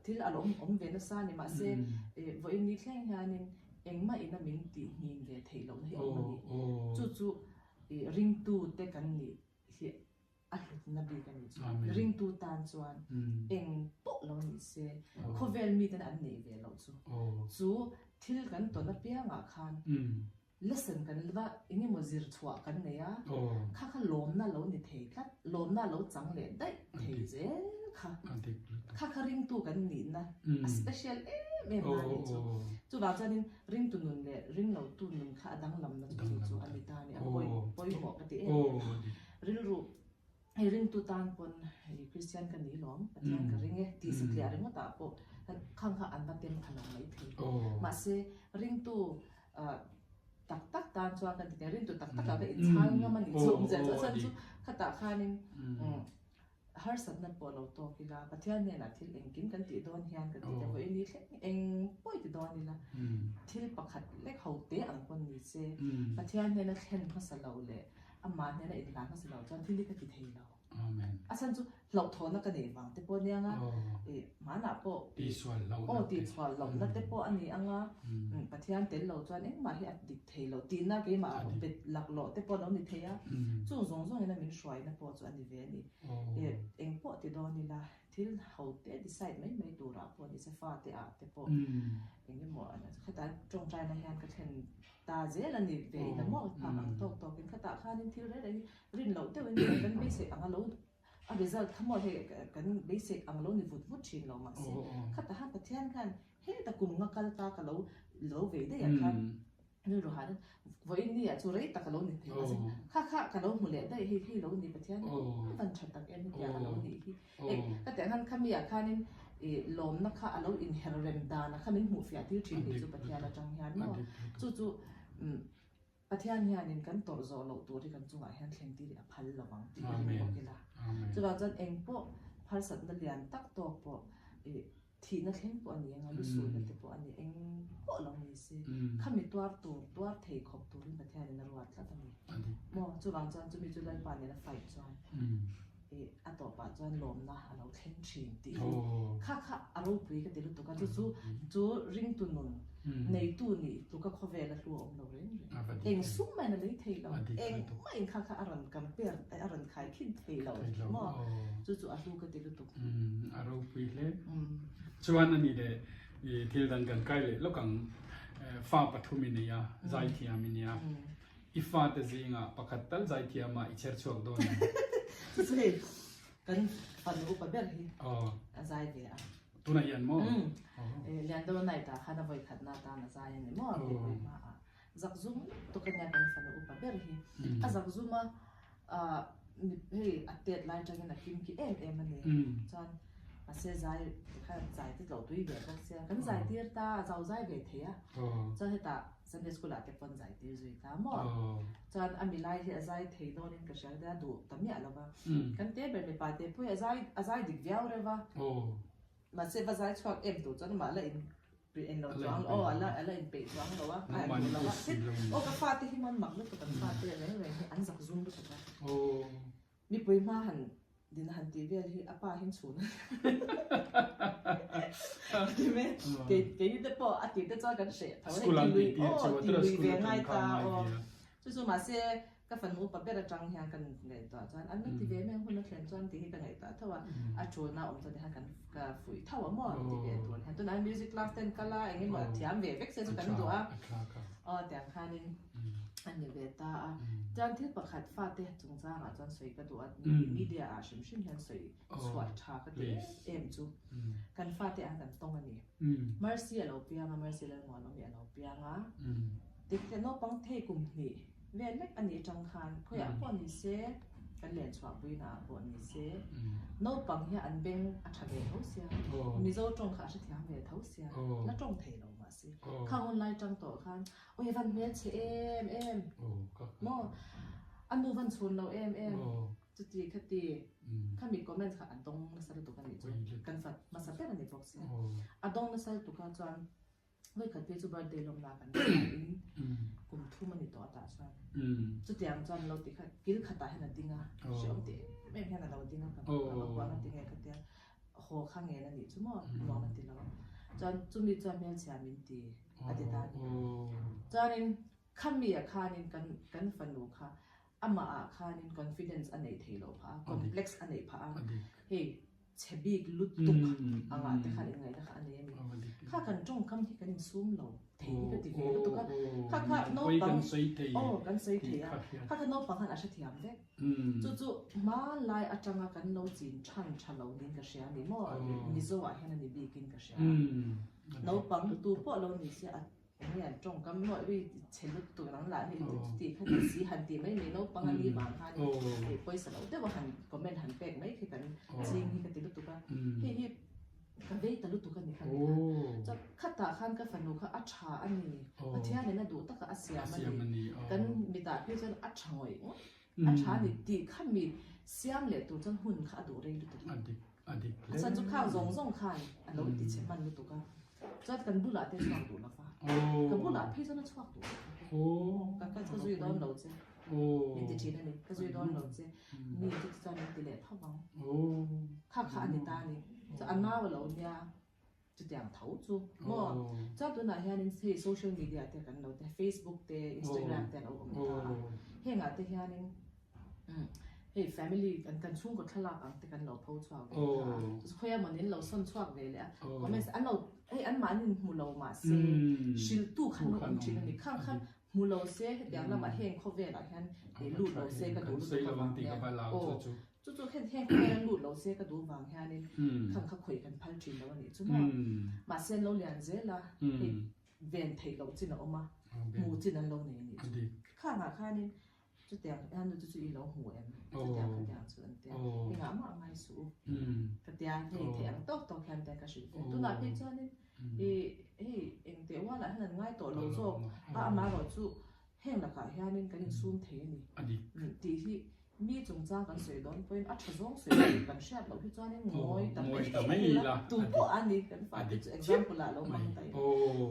thil a lo awm ve nasa a ni mahse eh vawiin ni thleng hianin engmah ina min tih hnin ve theih lohna hi a awm a ni. Chu chu ih ringtu te kan nih hi a hlutna bik a nih chuan ringtu tan chuan eng pawh lo ni se khawvel miten an neih ve loh chu chu thil kan tawn apiangah khan lesson kan va eng emaw zir chhuah kan nei a kha kha lawmna lo ni thei tlat lawmna lo chang leh daih thei zel kha kha kha ringtu kan nihna a special em em na a nih chu chuvang chuanin ringtu nun leh ringlotu nun kha a danglamna chu chu chu a ni ta a ni a pawimawh ka ti em em a. Rilru, Hei ringtu tan pawn hei Kristian ka ni lawm, Pathian ka ring e tih satliah ringawt ah pawh khang kha an va tem pha lo mai thei. Mahse ringtu tak tak tan chuan kan ti thei, ringtu tak tak ah ka inchhal ngam a nih chu awmzia chu a chhan chu khatah khanin harsatna pawh lo tawk ila, Pathian hnenah thil engkim kan tih dawn hian kan ti thei, vawiin ni thleng eng pawh i ti dawn ila, thil pakhat lek ho te ang pawn ni se, Pathian hnena thlen hmasa lo leh Amah hnena inhlan hmasa lo chuan thil hi ka ti thei lo. A chhan chu hlauhthawhna ka neih vang te pawh a nia nga, ih hmanah pawh aw tihchhuah lohna te pawh a ni ang a, Pathian tel lo chuan engmah hi a dik thei lo tihna keimah ah bet laklawh te pawh a lo ni thei a, chung zawng zawngin a min hruaina pawh chu a ni ve a ni. Ih eng pawh ti dawn ila thil ho te decide mai mai turah pawh ni se fate ah te pawh eng emaw khetah tawngtaina hian ka thlen Ta zel a ni ve in a maw phak ang tawk tawk in khatah khanin thil reng reng hi rin loh deuhin kan beisei ang a lo a result kha maw hei kan beisei ang lo ni vut vut thin lo mahse khatah khan Pathian khan heta kum nga kal ta ka lo lo vei daih ah khan rilru han vawiin ni ah chu rei tak a lo ni thei mahse kha kha ka lo hmu leh daih hei hei lo ni Pathian van tha tak em hetiang a lo nih hi Hei, ka tih ang khan khami ah khanin ih lawmna kha a lo inher rem dan a kha min hmuh fiah tir thin tih chu Pathian atang hian maw? Chu chu umm Pathian hianin kan tawrh zawh loh tur hi kan chungah hian thleng tir hi a phal lo ang tih hi ring bawk ila. Chuvang chuan eng pawh harsatna lian tak tawk pawh ih Thihna thleng pawh a ni ang a, lusuhna te pawh a ni, eng pawh lo ni se, khami tuar tur, tuar thei khawp turin Pathianin a ruat tlat a ni. Maw? Chuvang chuan chumi chu Lalpa nena fight chuan ih a tawpah chuan lawmna a lo thleng thin tih hi kha kha a ropui ka ti lutuk a, chu chu chu ringtu nun neitu nih tluka khawvela hlu a awm lo reng reng. Eng sum mahin a lei thei lo, engmah in kha kha a rawn compare, a rawn khaikhin thei lo maw? Chu chu a hlu ka ti lutuk. A ropui hle. Chuan a ni leh i thil dang kan kai leh lawk ang. Fa pathum i nei a, zaithiam i nia. I fate zingah pakhat tal zaithiam ah i chher chhuak dawn em? Chu chu hei kan fanu upa ber hi a zai ve a. Tunah hian maw? Liando night ah khan a vawikhatna atan a zai a ni maw? Tihpui hmaah. Zakzum lutuk a nia kan fanu upa ber hi. A zakzum a, ah hei a tet lai atangin a kim ki em em a ni. Chuan mahse zai kha zai te tlawh tui ve bawk sia. Kan zai tir ta a, zau zai ve thei a. Chuan hetah Sunday school ah te pawn zai tir zui ta maw. Chuan a milai hi a zai thei dawnin ka hria a duh ta miah lo va. Kan te ber mipa te pawh hi a zai a zai dik viau reuh va. Mahse va zai chhuak em tur chuan amah la in En lo chuang aw a la a la inpeih chuang lo a a duh lo a tin aw ka fate hi man mak lutuk an fate reng reng hi an zak zum lutuk a mipui hma han din han tih vel hi a pa hin chhun a ti mai kei kei te pawh a tih te chuan kan hreh tho hei ti lui aw ti lui ve ngai ta aw chu chu mahse Ka fanu upa ber atang hian ka ngaihtuah chuan an la ti ve mai ang hun a thlen chuan tih hi ka ngaihtuah tho a, a tulna awm chuan tihian kan ka fuih tho a maw ti ve tur hian tunah hian music class te an kal a eng emaw thiam ve vek se chu kan duh a aw tiang khanin a ni ve ta a chuan thil pakhat fate chungchangah chuan sawi ka duh a media ah hrim hrim hian sawi chhuah tha ka ti em em chu kan fate ah kan tawng a ni Mercy a lo piang a Mercy Lalmuanawmi a lo piang a tikte naupang thei kum hnih Vel lek a nih atang khan khawiah pawh ni se. Kan len chhuahpui naah pawh ni se, naupang hian an beng a tha ve tho sia, Mizo tawng kha a hrethiam ve tho sia, la tawng thei lo mahse. Khang hun lai tang tawh khan, Awi van hmelchhe em em, maw? A nu van chhun lo em em, chuti khati, khami comments kha a dawng nasa lutuk a nih chu, kan fat hmasa ber a ni bawk sia. A dawng nasa lutuk a chuan, Vawikhat phei chu birthday lawmna kan nei a in kum thum a ni tawh a tah chuan chutiang chuan lo ti kha kil khatah hian a ding a hreawm ti em em hian a lo ding a ka va kuah a ti nge ka tia haw kha ngen a nih chu maw nuam a ti lo a chuan chumi chuan hmelchhia min ti a ti ta a ni chuanin khami ah khanin kan kan fanu kha amah ah khanin confidence a neih theih loh phah a complex a neih phah a hei chhe bik lutuk angah te khan inngaihna kha a nei a ni. Kha kan tawngkam hi kan insum lo thei hi ka ti ve lutuk a, kha kha naupang aw kan sawi thei a, kha kha naupang khan a hrethiam vek. Chu chu hmanlai atanga kan lo chin than tha lo niin ka hria a ni maw, Mizo ah hian a ni bikin ka hria a. Naupang tu pawh lo ni se a Enge an tawngkam maw ui chhe lutuk nang lah hi chuti kha ti si han ti mai mai naupang a ni vang khan hei pawisa lo deuh a han comment han pek mai khi kan ching hi ka ti lutuk a hei hi ka vei ta lutuk a ni kha ni khan chuan khatah khan ka fanu kha a tha a ni Pathian in a duh taka a siam a ni kan mitah phei chuan a tha ngawih ngawih a tha a ni tih kha mi siam leh tur chuan hun kha a duh rei lutuk a. A chhan chu khang zawng zawng khan a lo ti chhe hman lutuk a, chuan kan bulah te chhuak duh lo va, ka bulah phei chuan a chhuak duh lo va, ka ka zui dawn lo che, min ti thin a ni, ka zui dawn lo che, mi chu ti chuan min ti leh tho vang, kha kha a ni ta a ni, chuan a nau a lo nia chutiang tho chu maw, chuan tunah hianin hei social media te kan lo te Facebook te Instagram te a lo awm ta a, hengah te hianin. Hei family kan kan chhungkaw thlalak ang te kan lo pho chhuak ve ta a, chu khawi emaw nen lo sawn chhuak ve leh a, comments an lo hei an mahni in hmu lo mahse hriltu khan lo awm thin a ni, khang khan hmu lo se hetiang lamah heng khawvelah hian lut lo se ka duh lutuk avang hian aw chu chu heng khawvela lut lo se ka duh vang hianin khang kha khawih kan phal thin lo a nih chu maw, mahse an lo lian zel a hei ven theih loh chin a awm a, hmu chin an lo nei a nih chu, khangah khanin Chutiang a nu chu chu i lo hmu em? Chutiang khatiang chu an tia. Engah mah ngai suh u. Ka tia hei theih ang tawk tawk hian te ka hrilh ve. Tunah phei chuanin i hei engteh ualah hian an ngai tawh lo zawk a amaherawh chu heng lakah hianin kan insum thei a ni tih hi mi chungchang kan sawi dawn pawhin a tha zawng sawi tur kan hriat loh hi chuanin ngawi ta mai ila tu pawh a ni kan fate chu example ah lo hmang ta ila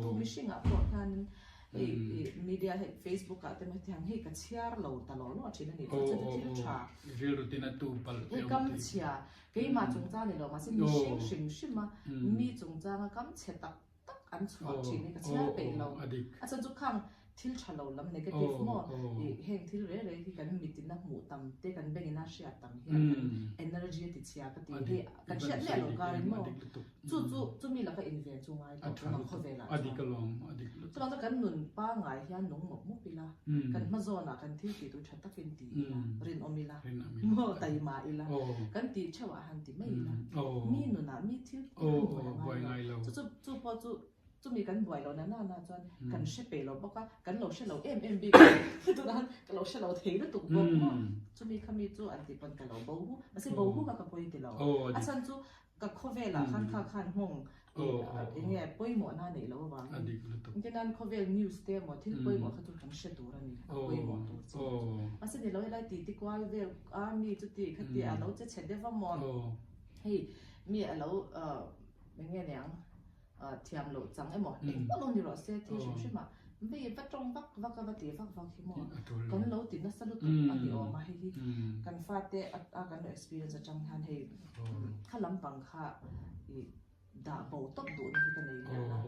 tu mihringah pawh hianin Hei media hei Facebook ah te maw hetiang hei ka chhiar lo ta lo lo thin a ni chuan chuan thil tha rilru tin a tu palh hei kam chhia keimah chungchang ni lo mahse mihring hrim hrim a mi chungchanga kam chhe tak tak an chhuah thin hi ka chhiar peih lo a chhan chu khang thil tha lo lam negative maw ih heng thil reh reh hi kan mitin a hmuh tam te kan bengin a hriat tam hian kan energy a ti chhia ka ti hei kan hriat miah lo karin maw Chu chu chumi laka inven chu ngai tawh tun ang khawvelah chuan. Chuvang chuan kan nun pangngai hian nung mawp mawp ila, kan hma zawnah kan thil tih tur tha takin ti ila, rinawm ila, maw taima ila, kan tih theuhah han ti mai ila, mi nunah mi thil tih han buai a ngai lo. Chu chu chu pawh chu chumi kan buai loh na nana chuan kan hre peih lo bawk a, kan lo hre lo em em bik a, tunah khan ka lo hre lo thei lutuk bawk maw. Chumi khami chu an tih pawn ka lo bo hu, mahse bo hu kha ka pawi ti lo. A chhan chu Ka khawvelah khan kha khan nghawng eng nge pawimawhna a neih loh avangin engtin nan khawvel news te emaw thil pawimawh kha chu kan hre tur a ni, a pawimawh tur chi kha chu. Mahse ni lo helai titi kual vel a mi chuti khati a lo che chhe deuh a maw hei mi a lo eng nge niang thiam loh chang emaw engpawh lo ni rawh se thil hrim hrim ah vei va tawng vak vak a va ti vak vak hi maw kan lo ti nasa lutuk a ni awm a hei hi kan fate a kan lo experience atang hian hei kha lampang kha i dah bo tawp duhna hi ka nei lian a.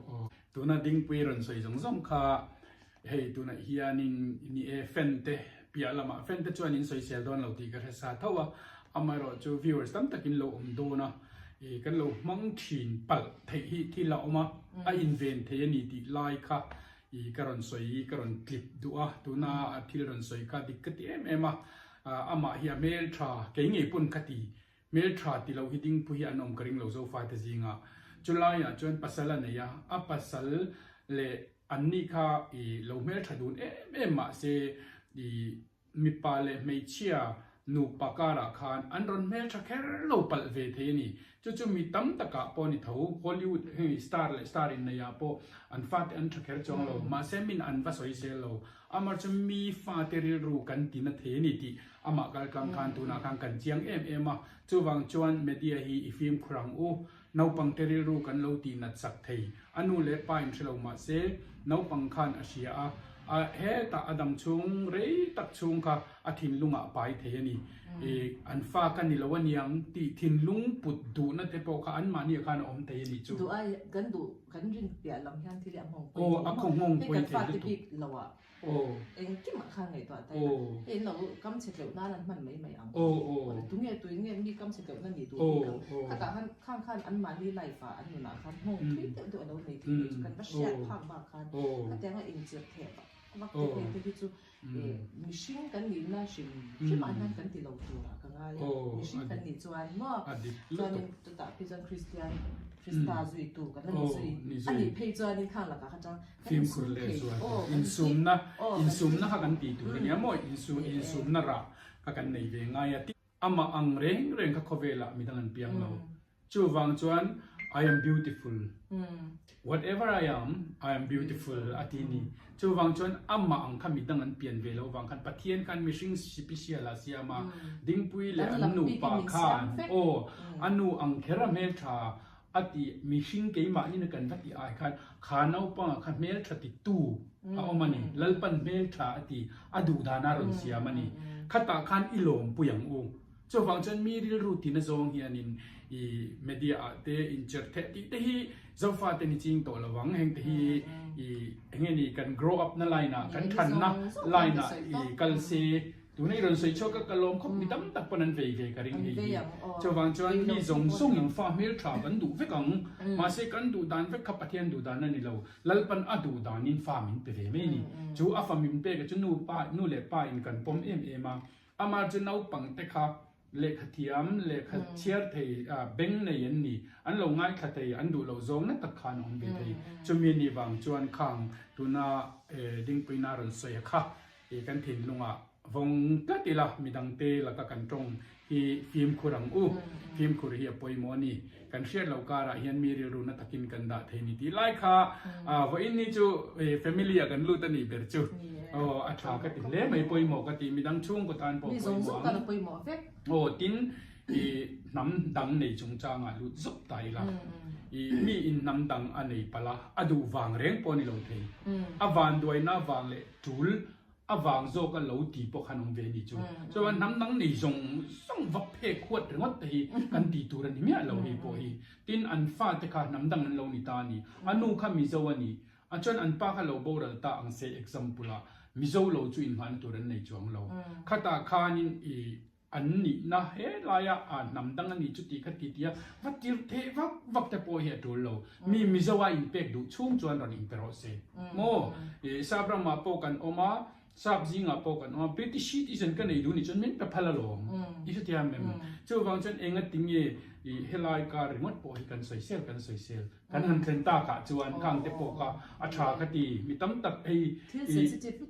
Tuna Dingpui rawn sawi zawng zawng kha hei tunah hianin ni e fan te piah lamah fan te chuan in sawisel dawn lo tih ka hre sa tho a, amaherawh chu viewers tam takin lo awm dawn a, ih kan lo hmang thin palh theih hi thil a awm a, a inven thei a ni tih lai kha ih ka rawn sawi ka rawn tlip duh a, tuna a thil rawn sawi kha dik ka ti em em a, amah hi a hmeltha kei ngei pawn ka ti Hmeltha ti lo hi dingpui hi an awm ka ring lo Zofate zingah. Chulaiah chuan pasal a nei a, a pasal leh anni kha i lo hmeltha dun em em mahse i mipa leh hmeichhia Nupa karah khan an rawn hmeltha kher lo palh ve thei a ni. Chu chu mi tam takah pawh a ni tho. Hollywood hei star leh star inneihah pawh an fate an tha kher chuang lo. Mahse min an va sawi zel lo. Amah chu mi fate rilru kan ti na thei a ni tih amah kaltlang khan tunah khan kan chiang em em a. Chuvang chuan media hi i fimkhur ang u. Naupangte rilru kan lo tih nat sak thei. A nu leh pa in hre lo mah se, naupang khan a hria a, a hetah a dam chhung rei tak chhung kha a thinlungah a pai thei a ni. I an fa ka ni lo aniang tih thinlung put duhna te pawh kha anmahniah khan a awm thei a nih chu. Duh ai kan duh kan rin piah lam hian thil hi a nghawng pawi thei. Aw a khaw nghawng pawi thei lutuk. Hei kan fate bik lo ah Engkimah khan ngaihtuah ta ila, hei in lo kam chhe tleuh nan an hman mai mai ang. Tunge tuin nge mi kam chhe tleuh na nih duh bik ang. Khatah khan khang khan anmahni life ah an nunah khan nghawng thui deuh deuh a lo nei thei chu kan va hriat phak bak khan khatianga inchirh theh vak vak te phei te hi chu mihring kan nihna hrim hrimah hian kan ti lo turah ka ngai a. Mihring kan nih chuan maw chuanin chutah phei chuan Kristian Krista zuitu kan la ni zui a nih phei chuanin khang lakah kha chuan Fimkhur leh zual te insumna insumna kha kan tih tur a nia maw insumna rah kha kan nei ve ngai a amah ang reng reng kha khawvelah midang an piang lo chuvang chuan I am beautiful whatever I am I am beautiful a ti ni chuvang chuan amah ang kha midang an pian ve lo vang khan Pathian khan mihring sipisial a siam a Dingpui leh an nupa khan aw a nu ang kher a hmeltha A ti, mihring keimahnin a kan va tih ai khan kha naupanga kha hmeltha titu a awm a ni, Lalpan hmeltha a ti, a duhdan a rawn siam a ni. Khatah khan i lawmpui ang u. Chuvang chuan mi rilru tina zawng hianin i media ah te incher theh tih te hi Zofate ni ching tawh lo ang, heng te hi i enge ni kan grow up na line ah kan thanna line ah i kal se Tuna i rawn sawi chhuak a, ka lawm khawp mi tam tak pawn an vei ve ka ring hei hi. Chuvang chuan mi zawng zawng in fa hmel tha kan duh vek ang. Mahse kan duh dan vek kha Pathian duh dan a ni lo. Lalpan a duh dan in fa min pe ve mai a ni. Chu a fa min pek a chu nu pa nu leh pa in kan pawm em em a. Amah chu naupang te kha lehkha thiam, lehkha chhiar thei, beng nei an ni. An lo ngaithla thei, an duh loh zawng na tak khan a awm ve thei. Chumi ni vang chuan khang tuna Dingpuina a rawn sawi a kha I kan thinlungah vawng tlat ila midangte laka kan tawng hi fimkhur ang u. Fimkhur hi a pawimawh a ni. Kan hriat loh karah hian mi rilru na takin kan dah thei ni tih lai kha vawiin ni chu family ah kan lut a nih ber chu. Aw a tha ka ti hle mai pawimawh ka ti midang chhungkaw tan pawh pawimawh ang. Aw tin i hnam dang nei chungchangah lut zuk ta ila i mi in hnam dang a nei palh a a duh vang reng pawh a ni lo thei. A vanduaina vang leh tul avang zawk a lo ti pawh khan awm ve a ni chu. Chuan hnam dang nei zawng zawng va phek huat ringawt te hi kan ti tur a ni miah lo hei pawh hi. Tin an fate kha hnam dang an lo ni ta a ni. A nu kha Mizo a ni. A chuan an pa kha lo boral ta ang se example ah Mizo lo chu inngahna tur an nei chuang lo. Khatah khanin i An nihna helaia a hnam dang a ni chu tih kha ti tia va tirh theh vak vak te pawh hi a tul lo. Mi Mizo a inpek duh chhung chuan rawn inpe rawh se. Maw? I Sap ramah pawh kan awm a, Sap zingah pawh kan awm a, British citizen ka nei duh nih chuan min pe phal alawm. I hrethiam em? Chuvang chuan enga tinge i helai kar ringawt pawh hi kan sawisel kan sawisel. Kan han thlen takah chuan khang te pawh kha a tha ka ti. Mi tam tak hei i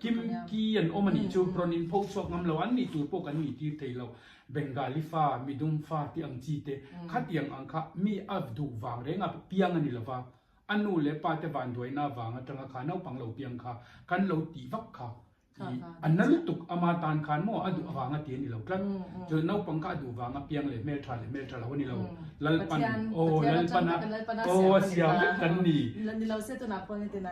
kim ki an awm a nih chu rawn in pho chhuak ngam lo, an nih tur pawh kan nih tir thei lo. Bengali fa, midum fa tih ang chi te khatiang ang kha mi a duh vang reng a piang a ni lo va, a nu leh pa te vanduaina vang atanga kha naupang lo piang kha kan lo tih vak kha A na lutuk ama tan khan maw a duh avanga ti a ni lo tlat. Chu naupang kha a duh vanga piang leh hmeltha leh hmeltha lo a ni lo. Lalpan aw Lalpan a aw a siam vek kan ni. Ni lo se tunah pawh heti na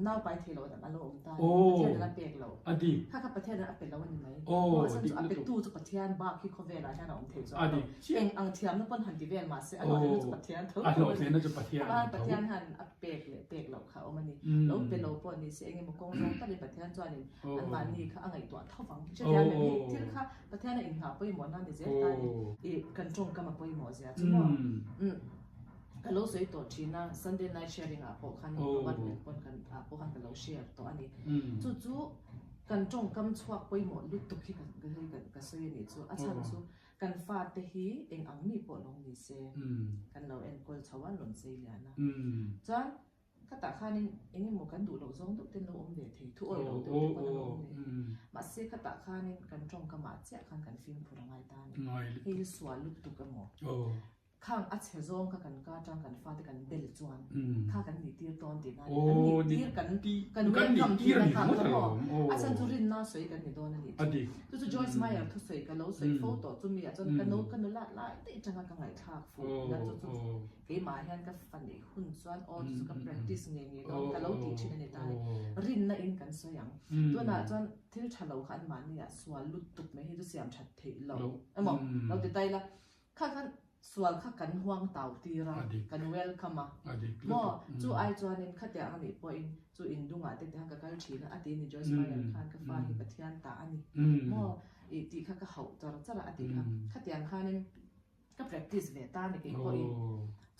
nau pai thei lo a lo awm ta Pathian in a pek lo. A dik. Kha kha Pathian in a pe lo a ni mai. Aw a dik lutuk. A petu chu Pathian bak hi khawvelah hian a awm thei chuang lo. Eng ang thiamna pawn han ti vel mahse a hlawhtlinna chu Pathian tho tho a ni. A hlawhtlinna chu Pathian a ni tho. Pathian han a pek leh pek loh kha a awm a ni. Lo pe lo pawh ni se engemaw kawng zawng takin Pathian chuanin anmahni kha a ngaihtuah tho vang. Hrethiam em hei thil kha Pathian a inngah pawimawh na ni zel ta a ni. I kan tawngkam a pawimawh zia chu maw? Ka lo sawi tawh thin a, Sunday night sharing ah pawh khan Robert nen pawn kan ah pawh khan ka lo share tawh a ni. Chu chu kan tawngkam chhuak pawimawh lutuk hi ka sawi a nih chu. A chhan chu Kan fate hi eng ang mi pawh lo ni se, kan lo enkawl chho a, rawn sei lian a. Chuan khatah khanin eng emaw kan duh loh zawng deuh ten lo awm ve thei, thu awih loh deuh te pawn an awm ve. Mahse khatah khanin kan tawngkamah chiah khan kan fimkhur a ngai ta a ni. Hei hi sual lutuk emaw? Khang a chhe zawng kha kan ka atang kan fate kan bel chuan kha kan nih tir tawn tihna a ni. Kan nih tir kan kan welcome tihna kha ka maw? A chhan chu rinna sawi kan ni dawn a nih chu. Chu chu Joyce Meyer thusawi ka lo sawi fo tawh chumi ah chuan ka no ka nula lai daih atanga ka ngaihthlak fuh na chu chu keimah hian ka fa neih hun chuan aw chu chu ka practice ngei ngei dawn ka lo tih thin a ni ta a ni. Rinna in kan sawi ang. Tunah chuan thil tha lo kha anmahni ah sual lutuk mai hi chu siam that theih lo emaw lo ti ta ila. Kha khan sual kha kan huang tau tir a, kan welcome a. Maw? Chu ai chuanin khatiang a nih pawhin chu indungah te tiang ka kal thin a, a ti ni Joyce Meyer khan ka fa hi Pathian ta a ni. Maw? Ih tih kha ka hauh char char a, a tih kha. Khatiang khanin ka practice ve ta a ni kei pawhin.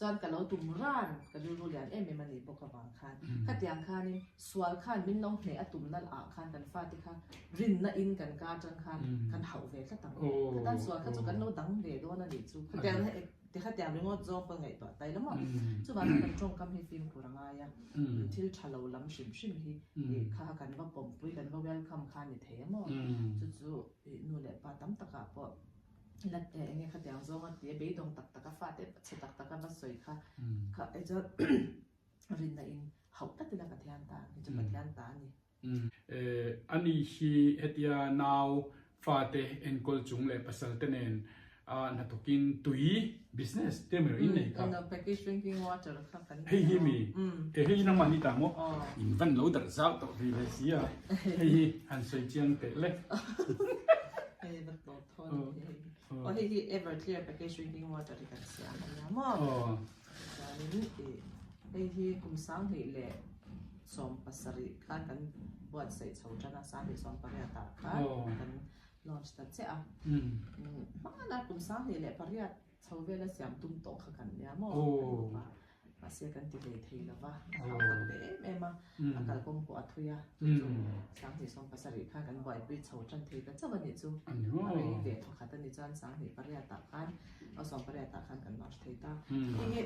Chuan ka lo tum ran, ka rilru lian em em a nih bawk avang khan. Khatiang khanin sual khan min lo hneh a tum nalh ah khan kan fate kha rinna in kan ka atang khan kan hauh ve tlat ang. Khatan sual kha chu kan lo dang ve dawn a nih chu. Khatiang khatiang ringawt zawng pawh ngaihtuah ta ila maw. Chuvang chuan kan tawngkam hi fimkhur a ngai a, thil tha lo lam hrim hrim hi kha kha kan va pawmpui, kan va welcome kha a ni thei a maw. Chu chu nu leh pa tam takah pawh la eng nge khatiang zawnga ti a beidawng tak tak a fate chhe tak tak a va sawi kha kha chuan rinna in hauh tlat ila Pathian ta ni chu Pathian ta a ni. Ani hi hetia nau fate enkawl chung leh pasal te nen a hnathawkin tui business te emaw in nei kha. Package drinking water kha kan nei a. Hei hi mi e hei hi nangmah ni ta maw? In van lo darh zau tawh ve ve si a, hei hi han sawi chiang teh le. Hei va tawp thawn a ni hei. Aw hei hi Everclear package drinking water hi kan siam a nia maw? Chuanin ih hei hi kum 2017 khan kan buatsaih chho tan a, 2018 ah khan kan launch ta chiah a. Hmana kum 2008 chho vela siam tum tawh kha kan nia maw kan awm a, mahse kan ti hlei thei lo va, a hau tak ve em em a, a kalkawng pawh a thui a, chu chu 2017 khan kan buaipui chho tan thei ta chauh a nih chu, a rei ve thawkhat a nih chuan 2008 ah khan a 18 ah khan kan launch thei ta. Hei hi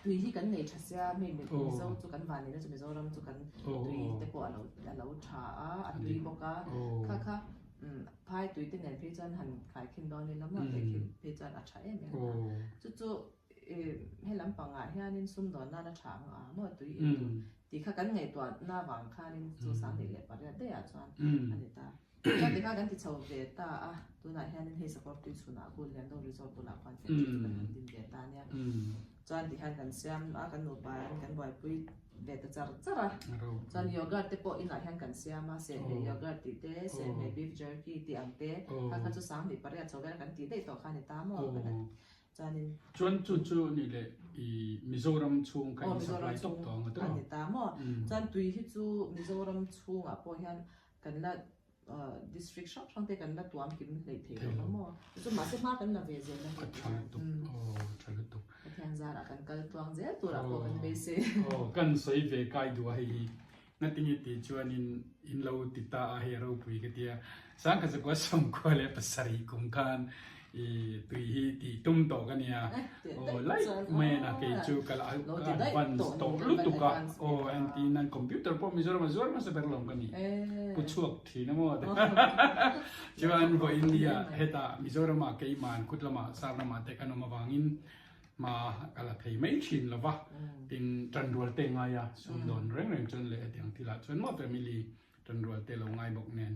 tui hi kan nei tha sia, hei Mizo chu kan vanneihna chu Mizoram chu kan tui te pawh a lo a lo tha a, a tui bawk a, kha kha phai tui te nen phei chuan han khaikhin dawn ila maw tehkhin phei chuan a tha em em a. Chu chu he lampangah hianin sumdawn nana tha ang a maw tui in tur tih kha kan ngaihtuahna vang khanin chu 2008 daihah chuan a ni ta. Chuan tikha kan ti chho ve ta a, tunah hianin hei sakawr tui chhunah khu Liando Resort bulah khuan factory chu kan han din ve ta ania. Chuan tihian kan siam a, kan nupa in kan buaipui ve ta char char a. Chuan yogurt te pawh inah hian kan siam a, sehhmeh yogurt tih te, sehhmeh beef jerky tih ang te, kha kha chu 2008 chho vel kan tih daih tawh kha a ni ta maw? Chuanin. Chuan chu chu nih leh i Mizoram chhung kha in supply tawp tawh ang a tawh? Aw Mizoram chhung a ni ta maw? Chuan tui hi chu Mizoram chhungah pawh hian Kan la district hrang hrang te kan la tuam kim hleih thei lo ang maw? Chu mahse hma kan la ve zel a ni. A tha lutuk, aw tha lutuk. Pathian zarah kan kal tluang zel turah pawh kan beisei. Aw kan sawi ve kai duh a hei hi. Ngatinge tih chuanin in lo ti ta a hei ropui ka tia. Sangkhat zakua sawmkhua leh pasarih kum khan I tui hi tih tum tawh ka nia. Aw laih mai a na kei chu ka la advance tawh lutuk a. Aw engtin nan computer pawh Mizoram a zuar hmasa ber lawm ka ni. Pu chhuak thin a maw. Chuan vawiin nia hetah Mizoram ah keiman kut lamah sar lamah te kan awm avangin hma ka la thei mai thin lo va. Tin tanrual te ngai a sumdawn reng reng chuan leh hetiang thilah chuan maw family Tanrual te lo ngai bawk nen.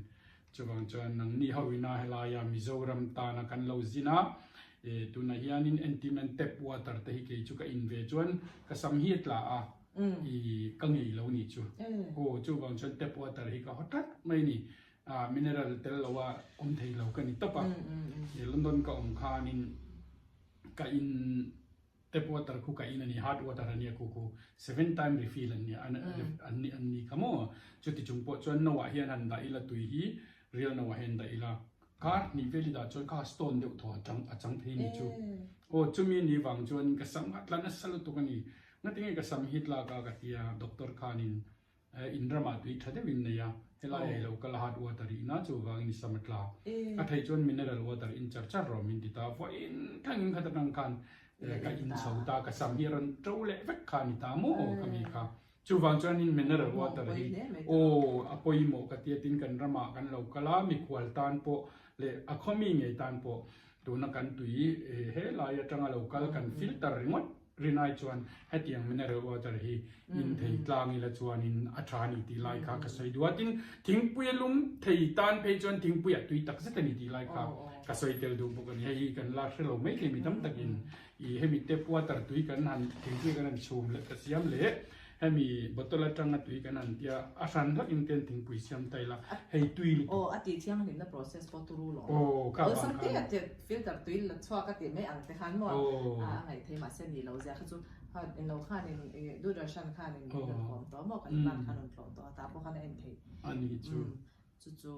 Chuvang chuan nangni ho ina helaia Mizoram tana kan lo zin a, e tunah hianin entir nan tap water te hi kei chu ka in ve chuan ka sam hi a tla a, i ka ngei lo nih chu. Aw chuvang chuan tap water hi ka haw tlat mai ni. Ah mineral tel lo a awm thei lo ka ni tawp a. London ka awm khanin ka in. Tap water khu ka in a ni, hard water a nia khu khu seven time refill an nia an an an ni kha maw. Chuti chung pawh chuan no ah hian han dah ila tui hi real no ah hian dah ila kar hnih vel i dah chuan kha stone deuh thaw a chang a chang thei ni chu. Aw chumi ni vang chuan ka sam a tla nasa lutuk a ni. Ngatinge ka sam hi tlak a ka tia doctor khanin In ramah tui tha deuh in nei a, helai ei lo kal a hard water ih na chuvangin i sam a tla. A theih chuan mineral water in char char rawh min ti ta, vawiin thlengin khat atang khan ka in chho ta, ka sam hi a rawn to leh vek kha a ni ta maw ka mi kha. Chuvang chuanin mineral water hi aw a pawimawh ka tia tin kan ramah kan lo kal a, mikhual tan pawh leh a khawmi ngei tan pawh tuna kan tui helai atanga lo kal kan filter ringawt rinai chuan hetiang mineral water hi in thei tlang ila chuanin a tha a ni tih lai kha ka sawi duh a. Tin, thingpui a lum thei tan phei chuan thingpui a tui tak zet a ni tih lai kha ka sawi tel duh bawk a ni. Hei hi kan la hre lo mai thei mi tam takin I hemi tap water tui kan han thingpui kan han chhum leh ka siam leh hemi bottle atanga tui kan han tia a hran hlak in ten thingpui siam ta ila hei tui lutuk. Aw a tih thianghlimna process pawh turu lo maw? Aw kha Awlsam te a filter tui la chhuak a tih mai ang te khan maw a ngaih thei mahse ni lo zia kha chu englo khanin i Doordarshan khanin min rawn kawm tawh maw kan tan khan rawn tlawh tawh a tah pawh khan a en theih. A ni chu. Chu chu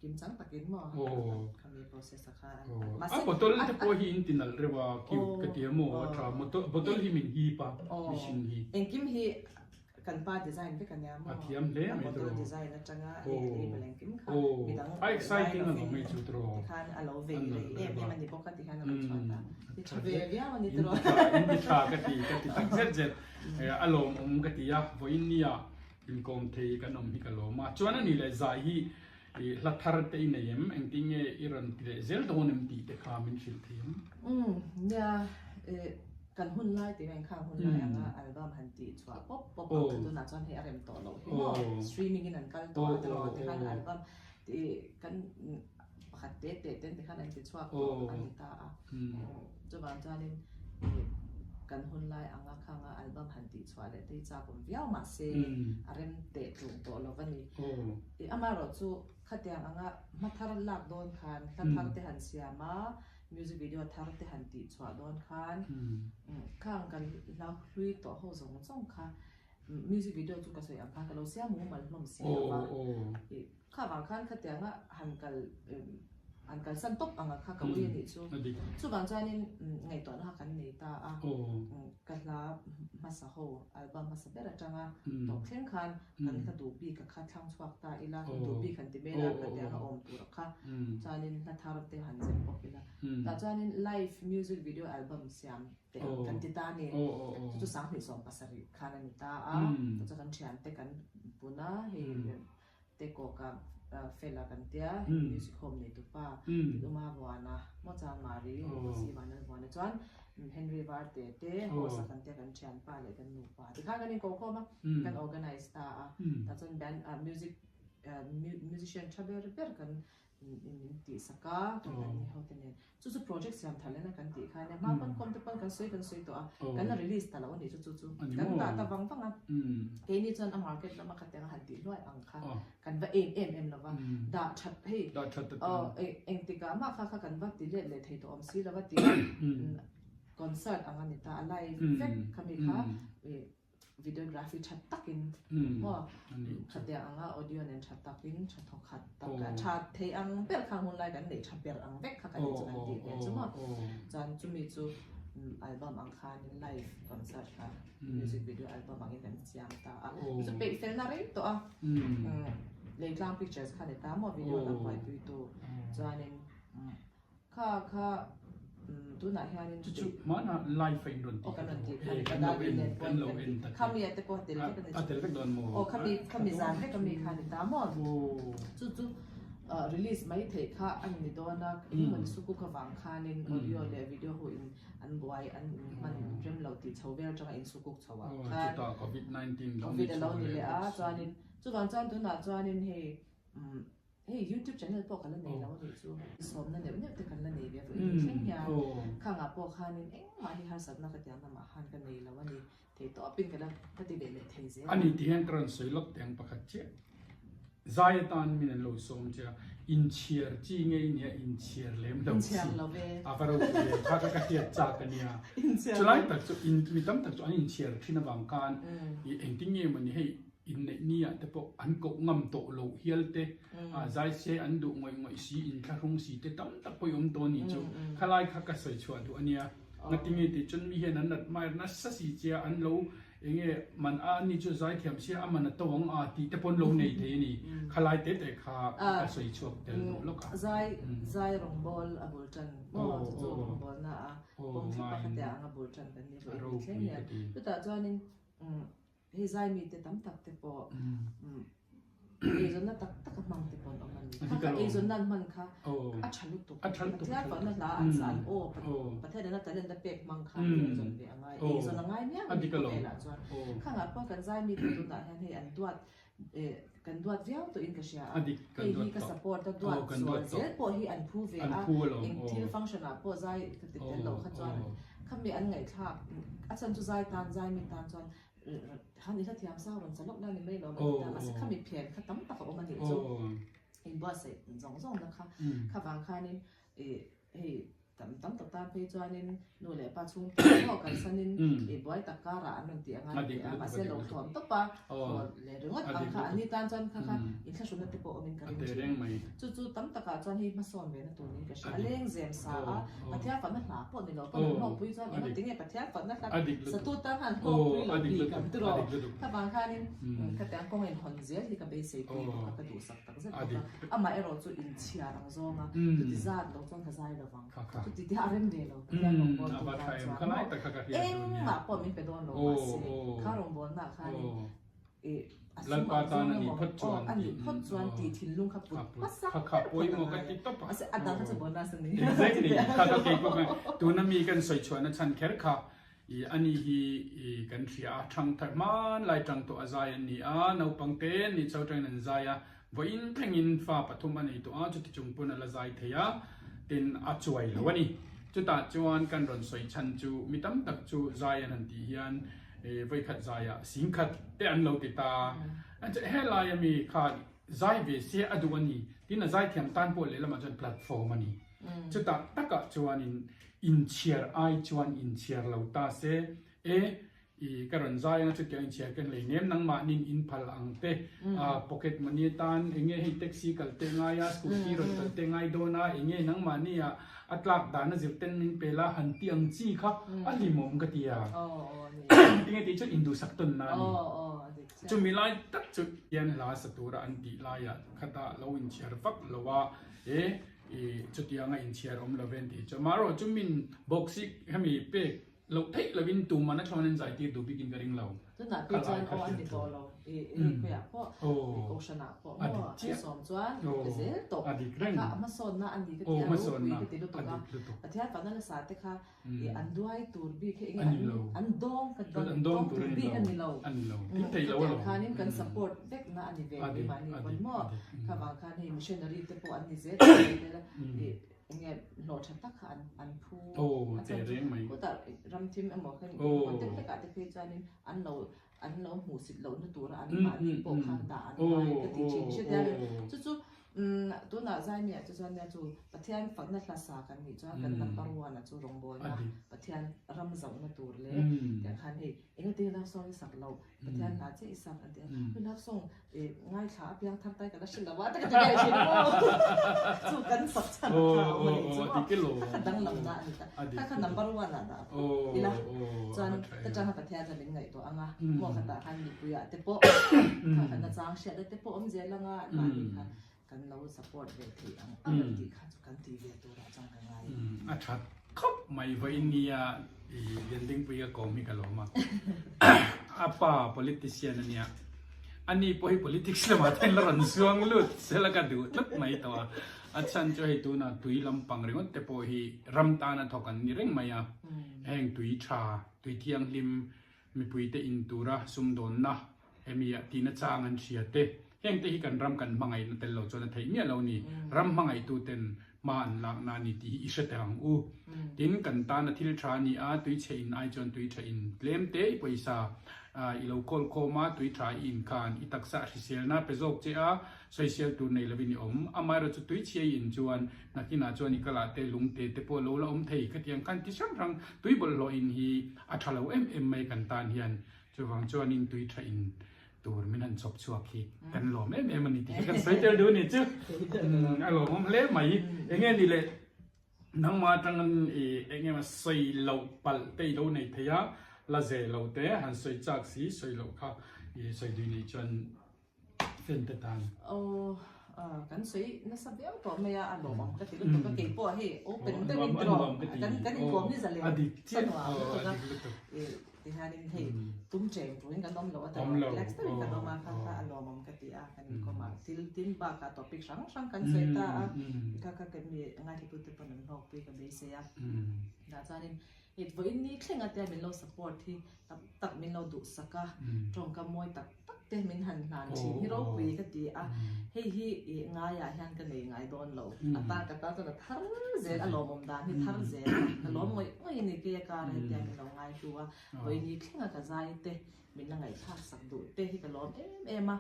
kim chang takin maw khami process a kha a bottle te pawh hi in ti nalh reuh a cute ka ti a maw a tha bottle hi min hip a machine hi engkim hi kan pa design vek ania maw a thiam hle mai bottle design atanga label engkim kha midang a exciting a lawm hei chu tiraw tikhan a lo vei rei em em ani bawk a tikhan a lo chhuat a ti tha ve viau ani tiraw in ti tha ka ti ka ti tak zet zet a lawmawm ka ti a vawiin nia Inkawm thei kan awm hi ka lawm a, chuan ani leh zai hi i hla thar te i nei em? Engtin nge i rawn ti leh zel dawn em tih te kha min hrilh thei em? Umm nia eh kan hun lai tih hian khang hun lai anga album han tih chhuah pawp pawp ang kha tunah chuan hei a rem tawh loh hi maw streaming in an kal tawh a tiraw tikhan album tih kan pakhat te te ten tikhan an ti chhuak tawh a ni ta a chuvang chuanin ih kan hun lai anga khanga album han tih chhuah leh te hi chak awm viau mahse a rem teh tlung tawh lo a ni. Ih amaherawh chu khatiang anga hma thar lak dawn khan hla thar te han siam a music video thar te han tih chhuah dawn khan khang kan hla hlui tawh ho zawng zawng kha music video chu ka sawi ang khan ka lo siam mumal hlawm si lo va ih Kha vang khan khatianga han kal han kalsan tawp anga kha ka ui a nih chu. Chuvang chuanin ngaihtuahna kha kan nei ta a, ka hla hmasa ho album hmasa ber atanga tawp thleng khan kan hla duh bik a kha thlang chhuak ta ila, duh bik han ti mai ila khatianga awm tur a kha chuanin hla thar te han zep bawk ila. Tah chuanin live music video album siam teh ang kan ti ta a ni. Chu chu 2017 khan a ni ta a, tah chuan kan thiante kan pun a hei Tekawka fela kan tia music home nei tupa Uma Vuana maw chuan Mari Lucy Vanlal Vuana chuan Henry Varte te host a kan tia kan thianpa leh kan nupa tikhan kan inkokhawm a kan organize ta a tah chuan band music musician tha ber ber kan min tih sak a kan an ni ho te nen chu chu project siam thar lena kan tih khan hma pawn khawm te pawn kan sawi kan sawi tawh a kan la release ta lo a nih chu chu chu kan dah ta vang vang a keini chuan a market lama khatiang a han tih hluai ang kha kan va em em em lova dah that hei engtikah mah kha kha kan va ti let leh thei tawh awm si lova tih concert ang a ni ta a live vek khami kha Videography tha takin maw khatiang anga audio nen tha takin tha thawk khat tak a tha thei ang ber kha hun lai kan neih tha ber ang vek kha kan chu kan tih ve chu maw chuan chumi chu album ang khanin live concert kha music video album angin kan siam ta a chu peih felna rei tawh a Leitlang Pictures kha ni ta maw video lam buaipuitu chuanin Kha kha tunah hianin Chu chu hmanah live a in rawn tih kha kan tih kha kan lo en kan lo en ta khami a te pawh a tel vek a ni a tel vek dawn maw aw khami khami zan vek ami kha ni ta maw chu chu release mai theih kha a ni dawn a engemaw ni sukuk avang khanin audio leh video ho in an buai an hman rem lo tih chho vel atanga in sukuk chho ah khan chutah covid 19 covid a lo ni leh a chuanin chuvang chuan tunah chuanin hei Hei youtube channel pawh ka la nei lo a nih chu. Sawmna neuh neuh te kan la nei ve a vawiin thleng hian khangah pawh khanin engmah hi harsatna ka tiang lamah khan ka nei lo a ni thei tawpin ka la ka ti ve leh thei zel a. Ani ti hian ka rawn sawi lawk teh ang pakhat chiah. Zai atan min an lo sawm che a, inchhiar chi ngei nia inchhiar lem lo chi. Inchhiar lo ve. A va ropui em, kha kha ka hriat chak a nia. Chulai tak chu in mi tam tak chu an inchhiar thin avang khan i engtin nge mawni hei Inneih ni ah te pawh an koh ngam tawh loh hial te, zai se an duh ngawih ngawih si, inthlahrung si te tam tak pawh i awm tawh a nih chu. Khalai kha ka sawi chhuah duh a nia. Ngatinge tih chuan mi hian an admire nasa si che a, an lo eng nge man a ani chu zai thiam sia a man a to ang a tih te pawh an lo nei thei a ni. Khalai te te kha ka sawi chhuak tel duh lawk a. Zai zai rawngbawl a bul tan maw chu chu rawngbawlna a pawm thlap a khatia ang a bul tan kan ni pawh i thleng hian. Chutah chuanin. Hei zaimi te tam tak te pawh eizawnna tak tak a hmang te pawh an awm a ni. Kha kha eizawnna an hman kha a tha lutuk. Pathian fakna hla an sa an aw Pathian ina talent a pek hmang khan eizawn ve a ngai. Eizawn a ngai miau a ni khawvelah chuan. Khangah pawh kan zaimi te tunah hian hei an duat kan duat viau tawhin ka hria a. Hei hi ka support a duat zual zel pawh hi an phu ve a. Eng thil function ah pawh zai ka ti tel loh kha chuan khami an ngaihthlak a chhan chu zai tan zaimi tan chuan Han i hlathiam sang rawn sa lawk na ni mai lo a ti ta. Mahse khami phen kha tam tak a awm a nih chu. Inbuatsaih zawng zawng na kha kha vang khanin ih hei tam tam tak tan phei chuanin nu leh pa chhungte pawh kalsanin ih buai tak karah an rawn tih a ngai ve a. Mahse lo thlawm tawp a thaw leh ringawt ang kha an ni tan chuan kha kha inthlahrunna te pawh awmin ka ring thin. Chu chu tam takah chuan hei hmasawn ve na tur niin ka hria. A leng zem sa a, Pathian fakna hla pawh ni lo pawn an hlawkpui chuan eng tinge Pathian fakna hla satu tan khan hlawkpui lo bik ang tiraw. Kha vang khanin khatiang kawng in hawn zel hi ka beisei pui bawk a, ka duhsak tak zet bawk a. Amah erawh chu inchhiar ang zawng a, chuti zat lo chuan ka zai lo vang. Chuti tih a rem ve lo Pathian rawngbâwl tu tan chuan maw engmah pawh min pe dawn lo mahse kha rawngbâwlnaah khanin I a sum Lalpa ang tan zawng a nih emaw phawt chuan aw a nih phawt chuan tih thinlung kha put hmasa Kha kha ber phawt pawimawh a ka ngai ti tawp a. Mahse a dang kha chu bonus a ni. Exactly kha ka kei pawh khan tuna mi kan sawi chhuahna chhan kher kha i ani hi i kan hria a thang thar hmanlai tang tawh a zai an ni a naupang te an nih chho tangin an zai a vawiin thlengin fa pathum a nei tawh a chuti chung pawn a la zai thei a tin a chuai lo a ni. Chutah chuan kan rawn sawi chhan chu mi tam tak chu zai an han tih hian Vawikhat zaiah singkhat te an lo ti ta. Helai ami kha zai ve se a duh a ni. Tin a zaithiam tan pawh lehlamah chuan platform a ni. Chutah takah chuanin inchhiar ai chuan inchhiar lo ta se, e i ka rawn zai anga chutiang inchhiar ka hlei nem nangmahnin in phal ang te, pocket money atan enge hei taxi kal te ngai a, scooty rawn kal te ngai dawn a, enge nangmahni ah A tlak dan a zir ten min pel a, han ti ang chi kha a hlimawm ka ti a. Tinge tih chuan induhsak tawn na a ni. Chumi lai tak chu hian hla sa tura an tih laiah khata lo inchhiar vak lo a, e i chutianga inchhiar awm lo ve an tih chu. Amaherawhchu chu min bawksik hemi pek Loh theih lovin tuman a thlawn an zai tir duh bikin ka ring lo. Tunah phei chuan aw an ti tawh lo i hei khawiah pawh i kohhranah pawh maw an sawm chuan ka zel tawh kha a hmasawnna a ni ka ti a ropui ka ti lutuk a Pathian fakna nasa te kha i an duai tur bik hi enge an dawng ka dawng tur bik a ni lo chutiang khanin kan support vekna a ni ve keimahni pawn maw kha vang khan hei missionary te pawh an ni zel i Enge hlawh tha tak kha an an phu Aw a chhan teh chu reng mai. khutah ram thim emaw khan Aw. contact hlekah te phei chuanin an lo an lo hmuhsit lohna tura an Mm mahni mm pawh mm. kha dah an Aw ngai ka ti thin aw hriat hian aw. chu chu umm tunah Zaimiah chu chuan nia chu Pathian fakna hla sa kan nih chuan kan Mm. number one ah chu rawngbawlna A dik. Pathian ram zauhna tur leh Mm. tiang khan hei engati love song i sak loh Pathian hla chiah i sak an ti a, mi love song ih ngaithla a piang thar tai ka la hre lo a ta ka ti ve thin maw chu kan sak chhan kha a awm a nih chu maw kha kha danglam na a ni ta kha kha number one ah dah phawt ila chuan ta tanga Pathian chuan min ngaihtuah ang a maw khatah khan mipui ah te pawh kha kha nachang hriatna te pawh awm zel ang a mahni kha Kan lo support ve thei ang ang an tih kha chu kan tih ve turah chuan ka ngai. A that khawp mai vawiin nia i Liandingpui ka kawm hi ka lawm a. A pa politician a nia. Ani pawh hi politics lamah te hian la rawn zuang lut sela ka duh tlat mai tawh a. A chhan chu hei tunah tui lampang ringawt te pawh hi ram tana thawk an ni reng mai a. Heng tui tha, tui thianghlim mipuite in tura sumdawnna hemi ah tihna chang an hria te, heng te hi kan ram kan hmangaihna tel lo chuan a theih miah lo ni, ram hmangaihtu ten hma an lakna a ni tih hi i hre teh ang u. Tin, kan tana thil tha a ni a, tui chhe in ai chuan tui tha in tlem te i pawisa i lo kawl khawm a, tui tha i in khan i taksa a hriselna pe zawk che a, Sawisel tur nei lovin i awm. Amaherawhchu tui chhia i in chuan nakinah chuan i kalah te lung te te pawh lo la awm thei. Khatiang khan ti hrang hrang tui bawlhhlawh in hi a tha lo em em mai kan tan hian. Chuvang chuanin tui tha in tur min han chhawp chhuak hi kan lawm em em a ni tih hi kan sawi tel duh a ni chu. A lawmawm hle mai. Enge ni le nangmah atangin i eng emaw sawi loh palh te i lo nei thei a, la ze lo te han sawi chak si sawi loh kha i sawi dui nei chuan Fente tan. Aw. Kan sawi nasa viau tawh mai a, a lawmawm ka ti lutuk a, kei pawh hei open deuhin tiraw kan kan inkawm ni zalen ka nuam lutuk a, tihianin hei tum cheng turin kan awm lo a tiraw relax deuhin kan awm a, kha kha a lawmawm ka ti a, kan inkawm a, thil tin bakah topic hrang hrang kan sawi ta a, kha kha kan mi ngaithlatute pawn an hlawkpui ka beisei a, tah chuanin hei vawiin ni thleng atia min lo support hi tam tak min lo duhsak a, tawngkam mawi tak tak te min han hlan thin hi ropui ka ti a, hei hi ih ngaiah hian ka nei ngai dawn lo, a tan ka tan chuan a thar zel a lawmawm dan hi thar zel a, ka lawm ngawih ngawih a ni kei a kar a hetiang min lo ngai hlu a, vawiin thlenga ka zai te min la ngaihthlak sak duh te hi ka lawm em em a,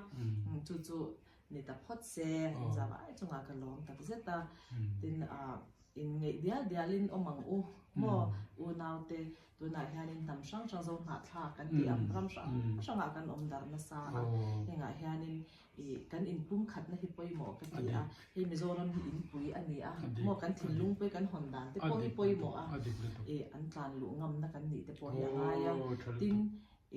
chu chu ni ta phawt se zam ai chungah ka lawm tak zet a, tin ah. Inngeih dial dialin awm ang u maw unaute, tunah hianin hnam hrang hrang zo hnahthlak kan tih ang ram hrang hrangah kan awm dar nasa a, hengah hianin ih kan inpumkhatna hi pawimawh ka ti a, hei Mizoram hi inpui a ni a maw kan thinlung pawh kan hawn dan te pawh hi pawimawh a, ih an tlan luh ngamna kan nih te pawh hi a ngai a, tin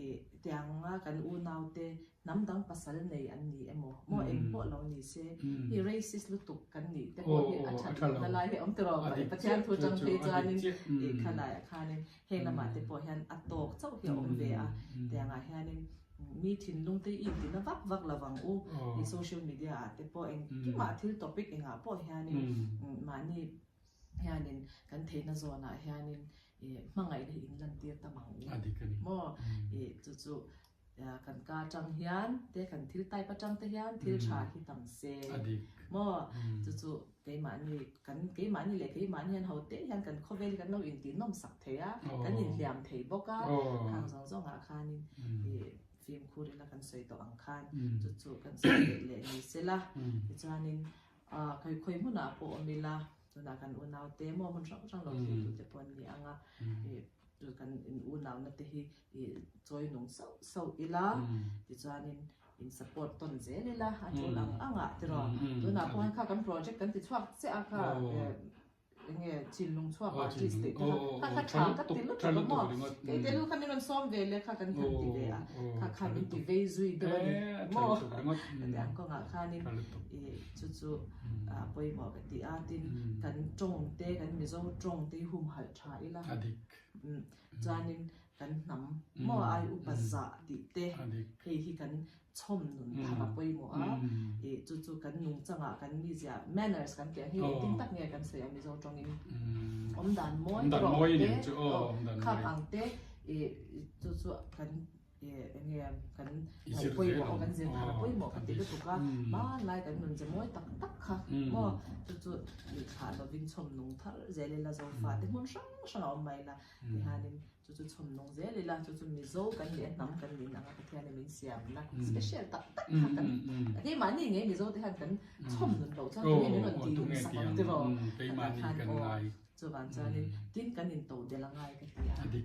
ih tianga kan unaute Hnam dang pasal nei an ni emaw maw eng pawh lo ni se hi racist lutuk kan nih te pawh hi a that lohna lai hi a awm tiraw Pathian thu tang phei chuanin ih khalaiah khanin heng lamah te pawh hian a tawk chauh hi a awm ve a tiangah hianin mi thinlung te hi intina vak vak lo vang u ih social media ah te pawh engkimah thil topic engah pawh hianin mahni hianin kan theihna zawnah hianin ih hmangaihna hi inlantir tam ang u maw ih chu chu Kan ka atang hian te kan thil type atang te hian thil tha hi tam se maw chu chu keimahni kan keimahni leh keimahni hian ho te hian kan khawvel hi kan lo intih nawm sak thei a kan inhliam thei bawk a khang zawng zawngah khanin ih fimkhur ila kan sawi tawh ang khan chu chu kan sawi leh leh ni sela tichuanin ah khawi khawi hmunah pawh awm ila tunah kan unaute maw hmun hrang hrang lo thlir tute pawh an ni ang a ih Chu kan in unauna te hi i chawi nung sauh sauh ila, tichuanin in support tawn zel ila a tul ang ang ah tiraw. Tunah pawh hian kha kan project kan ti chhuak chiah a kha enge chinlung chhuak artist tih te kha kha kha tha ka ti lutuk a maw. Kei te lu kha min rawn sawm ve le kha kan han ti ve a, kha kha min ti vei zui deuh a ni maw. Hetiang kawngah khanin i chu chu pawimawh ka ti a, tin kan tawng te kan Mizo tawng te hi humhalh tha ila. Chuanin kan hnam maw ai upa zah tih te hei hi kan chhawm nun thar a pawimawh a, ih chu chu kan nungchangah kan mizia manners kan tih ang hi engtin tak nge kan sawi a Mizo tawngin awmdan mawi rawh te khak ang te ih chu chu kan Eng nge kan ngaih pawimawh aw kan zir thar a pawimawh ka ti lutuk a, hmanlai kan nun ze mawi tak tak kha maw chu chu ih thlah lovin chhawm nung thar zel ila Zofa te hmun hrang hrang a awm mai la tihianin chu chu chhawm nung zel ila chu chu Mizo kan nih a hnam kan nih ang a Pathian in min siamna special tak tak kha kan keimahni ngei Mizo te hian kan chhawm nun loh chuan tunge min rawn tih nun sak ang tiraw khatah khan aw chuvang chuanin tin kan into del a ngai ka ti a.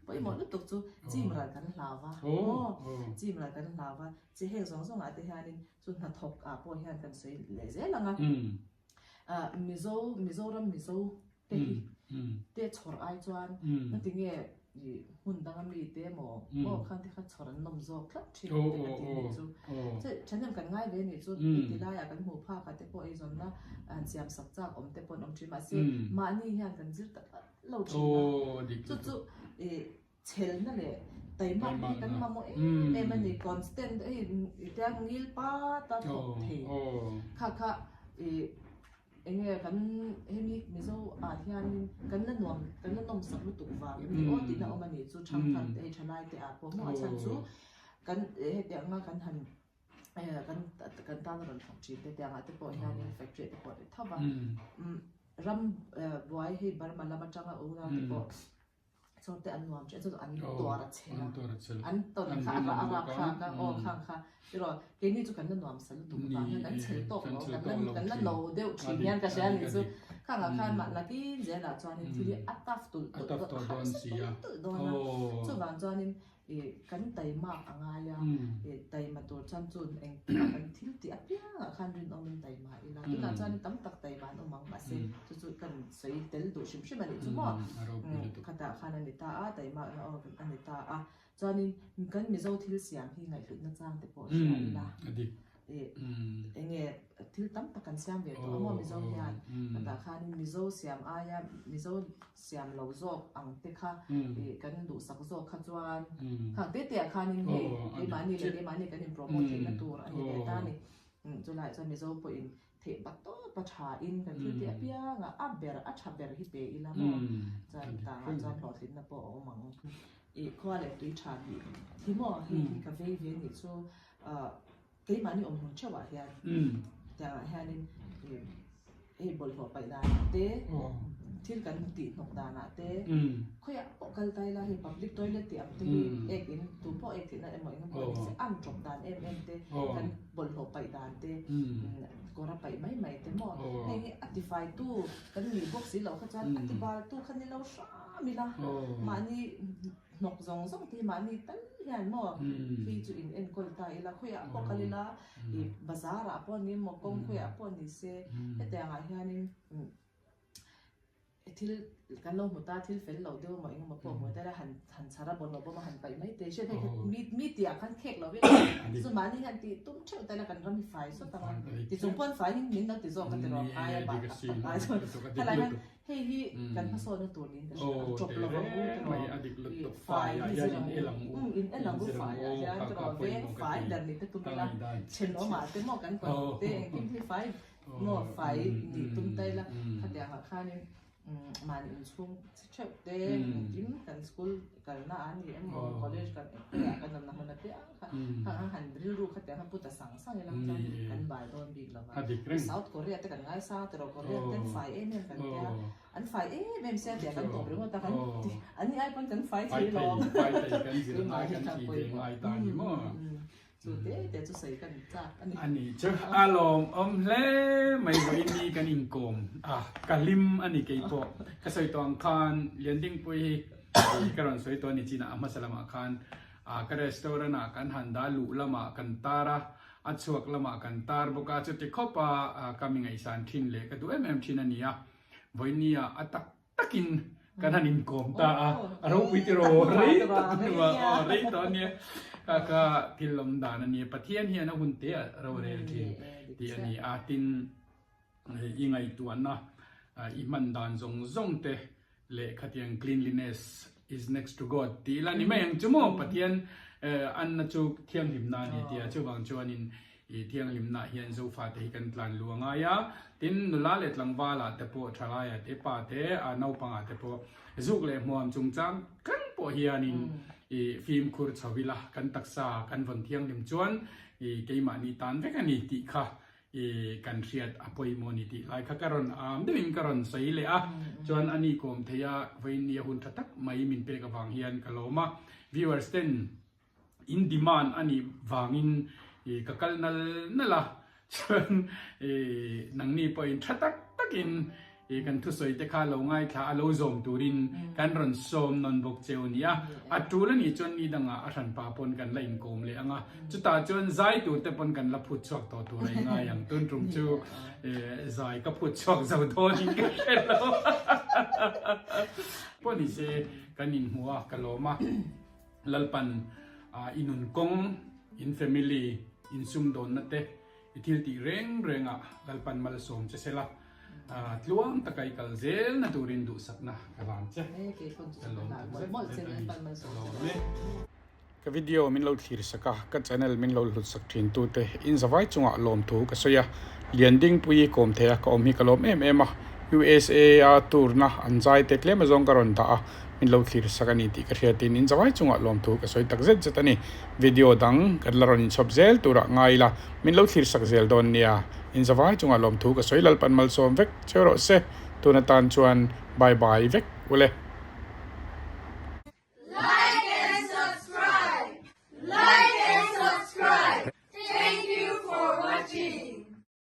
Pawimawh lutuk chu chim ral kan hlau va, maw? Chim ral kan hlau va, chi heng zawng zawngah te hianin chu hnathawk ah pawh hian kan sawi leh zel ang a. Mizo, Mizoram Mizo te hi te chhawr ai chuan ngati nge hmun danga mi te emaw maw khang te kha chhawr an nawm zawk tlat thin te ka ti nih chu. Thahnem kan ngai ve nih chu heti laiah kan hmuh phak ah te pawh eizawnna han siam sak chak awm te pawh an awm thin mahse mahni hian kan zir tak tak lo thin a, chu chu ih chhelna leh taimak hi kan mamawh em em a ni, constant hei tia ngil pat a thawk thei kha kha ih eng nge kan hemi Mizo ah hianin kan la nuam kan la nawmsak lutuk vang em ni aw tihna awm a nih chu thangthar te hei thalai te ah pawh maw a chhan chu kan hetiang a kan han kan kan tan a rawn thawk thin te tiangah te pawh hianin factory te pawh a ri tho va ram buai hei Burma lam atanga unau te pawh chawr te an nuam thin a chu chu an tuar a chhel a an tawn kha a a rap thlak a aw khang kha erawh keini chu kan la nuam sa lutuk vang hian kan chhel tawk lo kan la kan la no deuh thin hian ka hria a nih chu khangah khan mah nakin zelah chuanin thil hi a tough tulh tulh dawn a harsa tulh tulh dawn a chuvang chuanin Ih, kan taimak a ngai a, ih, taima tur chuan chun engtin kan thil tih apiangah khan rinawmin taima ila, tunah chuan tam tak taima an awm ang, mahse chu chu kan sawi tel duh hrim hrim a nih chu maw, khatah khan a ni ta a, taimakna aw a ni ta a, chuanin kan Mizo thil siam hi ngaihhlutna chang te pawh hria ila, ih, enge. thil tam tak kan siam ve tawh a maw Mizo hian tah khanin Mizo siam aia Mizo siam lo zawk ang te kha ih kan duhsak zawk kha chuan khang te te ah khanin hei keimahni leh keimahni kan in promote theihna tur a ni ve ta a ni. Chulaiah chuan Mizo pawhin theih bat tawp a tha in kan thil tih apiang a a ber a tha ber hi pe ila maw chuan tangah chuan hlawhtlinna pawh a awm ang. Ih khua leh tui tha tih hi maw hei hi ka vei ve nih chu ah keimahni awm hmun theuh ah hian tiangah hianin ih hei bawlhhlawh paih danah te thil kan tih hnawk danah te khawiah pawh kal ta ila hei public toilet tih ang te hi ek in tu pawh ek theihna emaw eng emaw ni se an tawp dan em em te kan bawlhhlawh paih dan te kawr a paih mai mai te maw heng hi a tifai tu kan nih bawk si loh kha chuan a tibal tu kha ni lo hram ila mahni hnawk zawng zawng te hi mahni tal hian maw hi chu in enkawl ta ila khawiah pawh kal ila ih bazar ah pawh ni emaw kawng khawiah pawh ni se hetiangah hianin thil kan lo hmu ta thil fel lo deuh emaw engemaw pawh hmu ta ila han han chhar a bawlhhlawh bawm a han paih mai te hriat hei mi mi tihah khan khek lo vek a chu mahni hian tih tum theuh ta ila kan ram hi fai sawt ang a tichung pawn fai in min lo ti zawk ka ti rawh ai a bah tak tak ai chuan helai hian hei hi kan hmasawnna tur niin ka hria a chawp lo ang u ti rawh fai hi zir ang u in en ang u fai ah hian ti rawh veng fai ber ni te tum ila thenawmah te maw kan kawt te engkim hi fai Maw fai nih tum ta ila khatiang ah khanin mahni inchhung chi theuh te engkim kan school kalna a ni emaw college kan khawiah kan awmna hmun apiang kha khang ang han rilru khatiang khan pu ta sang sang ila chuan kan bai dawn bik lo va South Korea te kan ngaisang a tiraw Korea te an fai em em kan tia an fai em em sia tia kan tawp ringawt a kan ti an ni ai pawn kan fai thei lawm Chu te te chu sawi ka ni chak a ni. A ni chu a lawmawm hle mai vawiin ni kan inkawm a, ka hlim a ni kei pawh. Ka sawi tawh ang khan Liandingpui hi ka rawn sawi tawh a ni chinah a hmasa lamah khan ka restaurant ah kan han dah luh lamah kan tar a, a chhuak lamah kan tar bawk a, chuti khawp a ka mi ngaihsan thin leh ka duh em em thin a ni a, vawiin ni ah a tak takin kan han inkawm ta a, a ropui tiraw rei tak hnuah aw rei tawh ania ka ka thil awm dan a nia Pathian hian a hun te a rorel thin tih a ni a tin i ngaihtuahna i hman dan zawng zawng te leh khatiang cleanliness is next to God tih ila ni mai ang chu maw Pathian anna chu thianghlimna a ni tia chuvang chuanin I thianghlimnaah hian Zofate hi kan tlan lu a ngai a, tin nula leh tlangvalah te pawh, thalaia te, pa te, naupangah te pawh zuk leh hmuam chungchang thleng pawh hianin i fimkhur chho ila, kan taksa kan vawn thianghlim chuan i keimahni tan vek a ni tih kha i kan hriat a pawimawh a ni tih lai kha ka rawn am deuhin ka rawn sawi leh a, chuan a ni kawm thei a, vawiin ni a hun tha tak mai min pek avang hian ka lawm a, viewers ten In demand a nih vangin ka kal nal nal a, chuan nangni pawhin tha tak takin kan thusawi te kha lo ngaithla a lo zawm turin kan rawn sawm nawn bawk cheu a ni a. A tul a nih chuan ni dangah a hranpa pawn kan la inkawm leh ang a, chutah chuan zai tur te pawn kan la phut chhuak tawh tur a i ngai ang. Tun tum chu zai ka phut chhuak zo dawnin ka hre lo. Pawh ni se kan inhmu a, ka lawm a. Lalpan i nun kawng, in family, in sumdawnna te i thil tih reng reng ah Lalpan malsawm che sela, tluang taka i kal zel na turin duhsakna ka hlan che. Ka lawm tak zet zet a ni. Ka lawm e. Ka video min lo thlir sak a, ka channel min lo hlut sak thin tu te in zavai chungah lawmthu ka sawi a, Liandingpui kawm thei a ka awm hi ka lawm em em a, USA a tour na an zai te tlem azawng ka rawn dah a, Min lo thlir sak a ni tih ka hriatin in zavai chungah lawmthu ka sawi tak zet zet a ni. Video dang kan la rawn inchhawp zel turah ngai ila min lo thlir sak zel dawn nia. In zavai chungah lawmthu ka sawi Lalpan malsawm vek cheu rawh se. Tun atan chuan bye bye vek ule.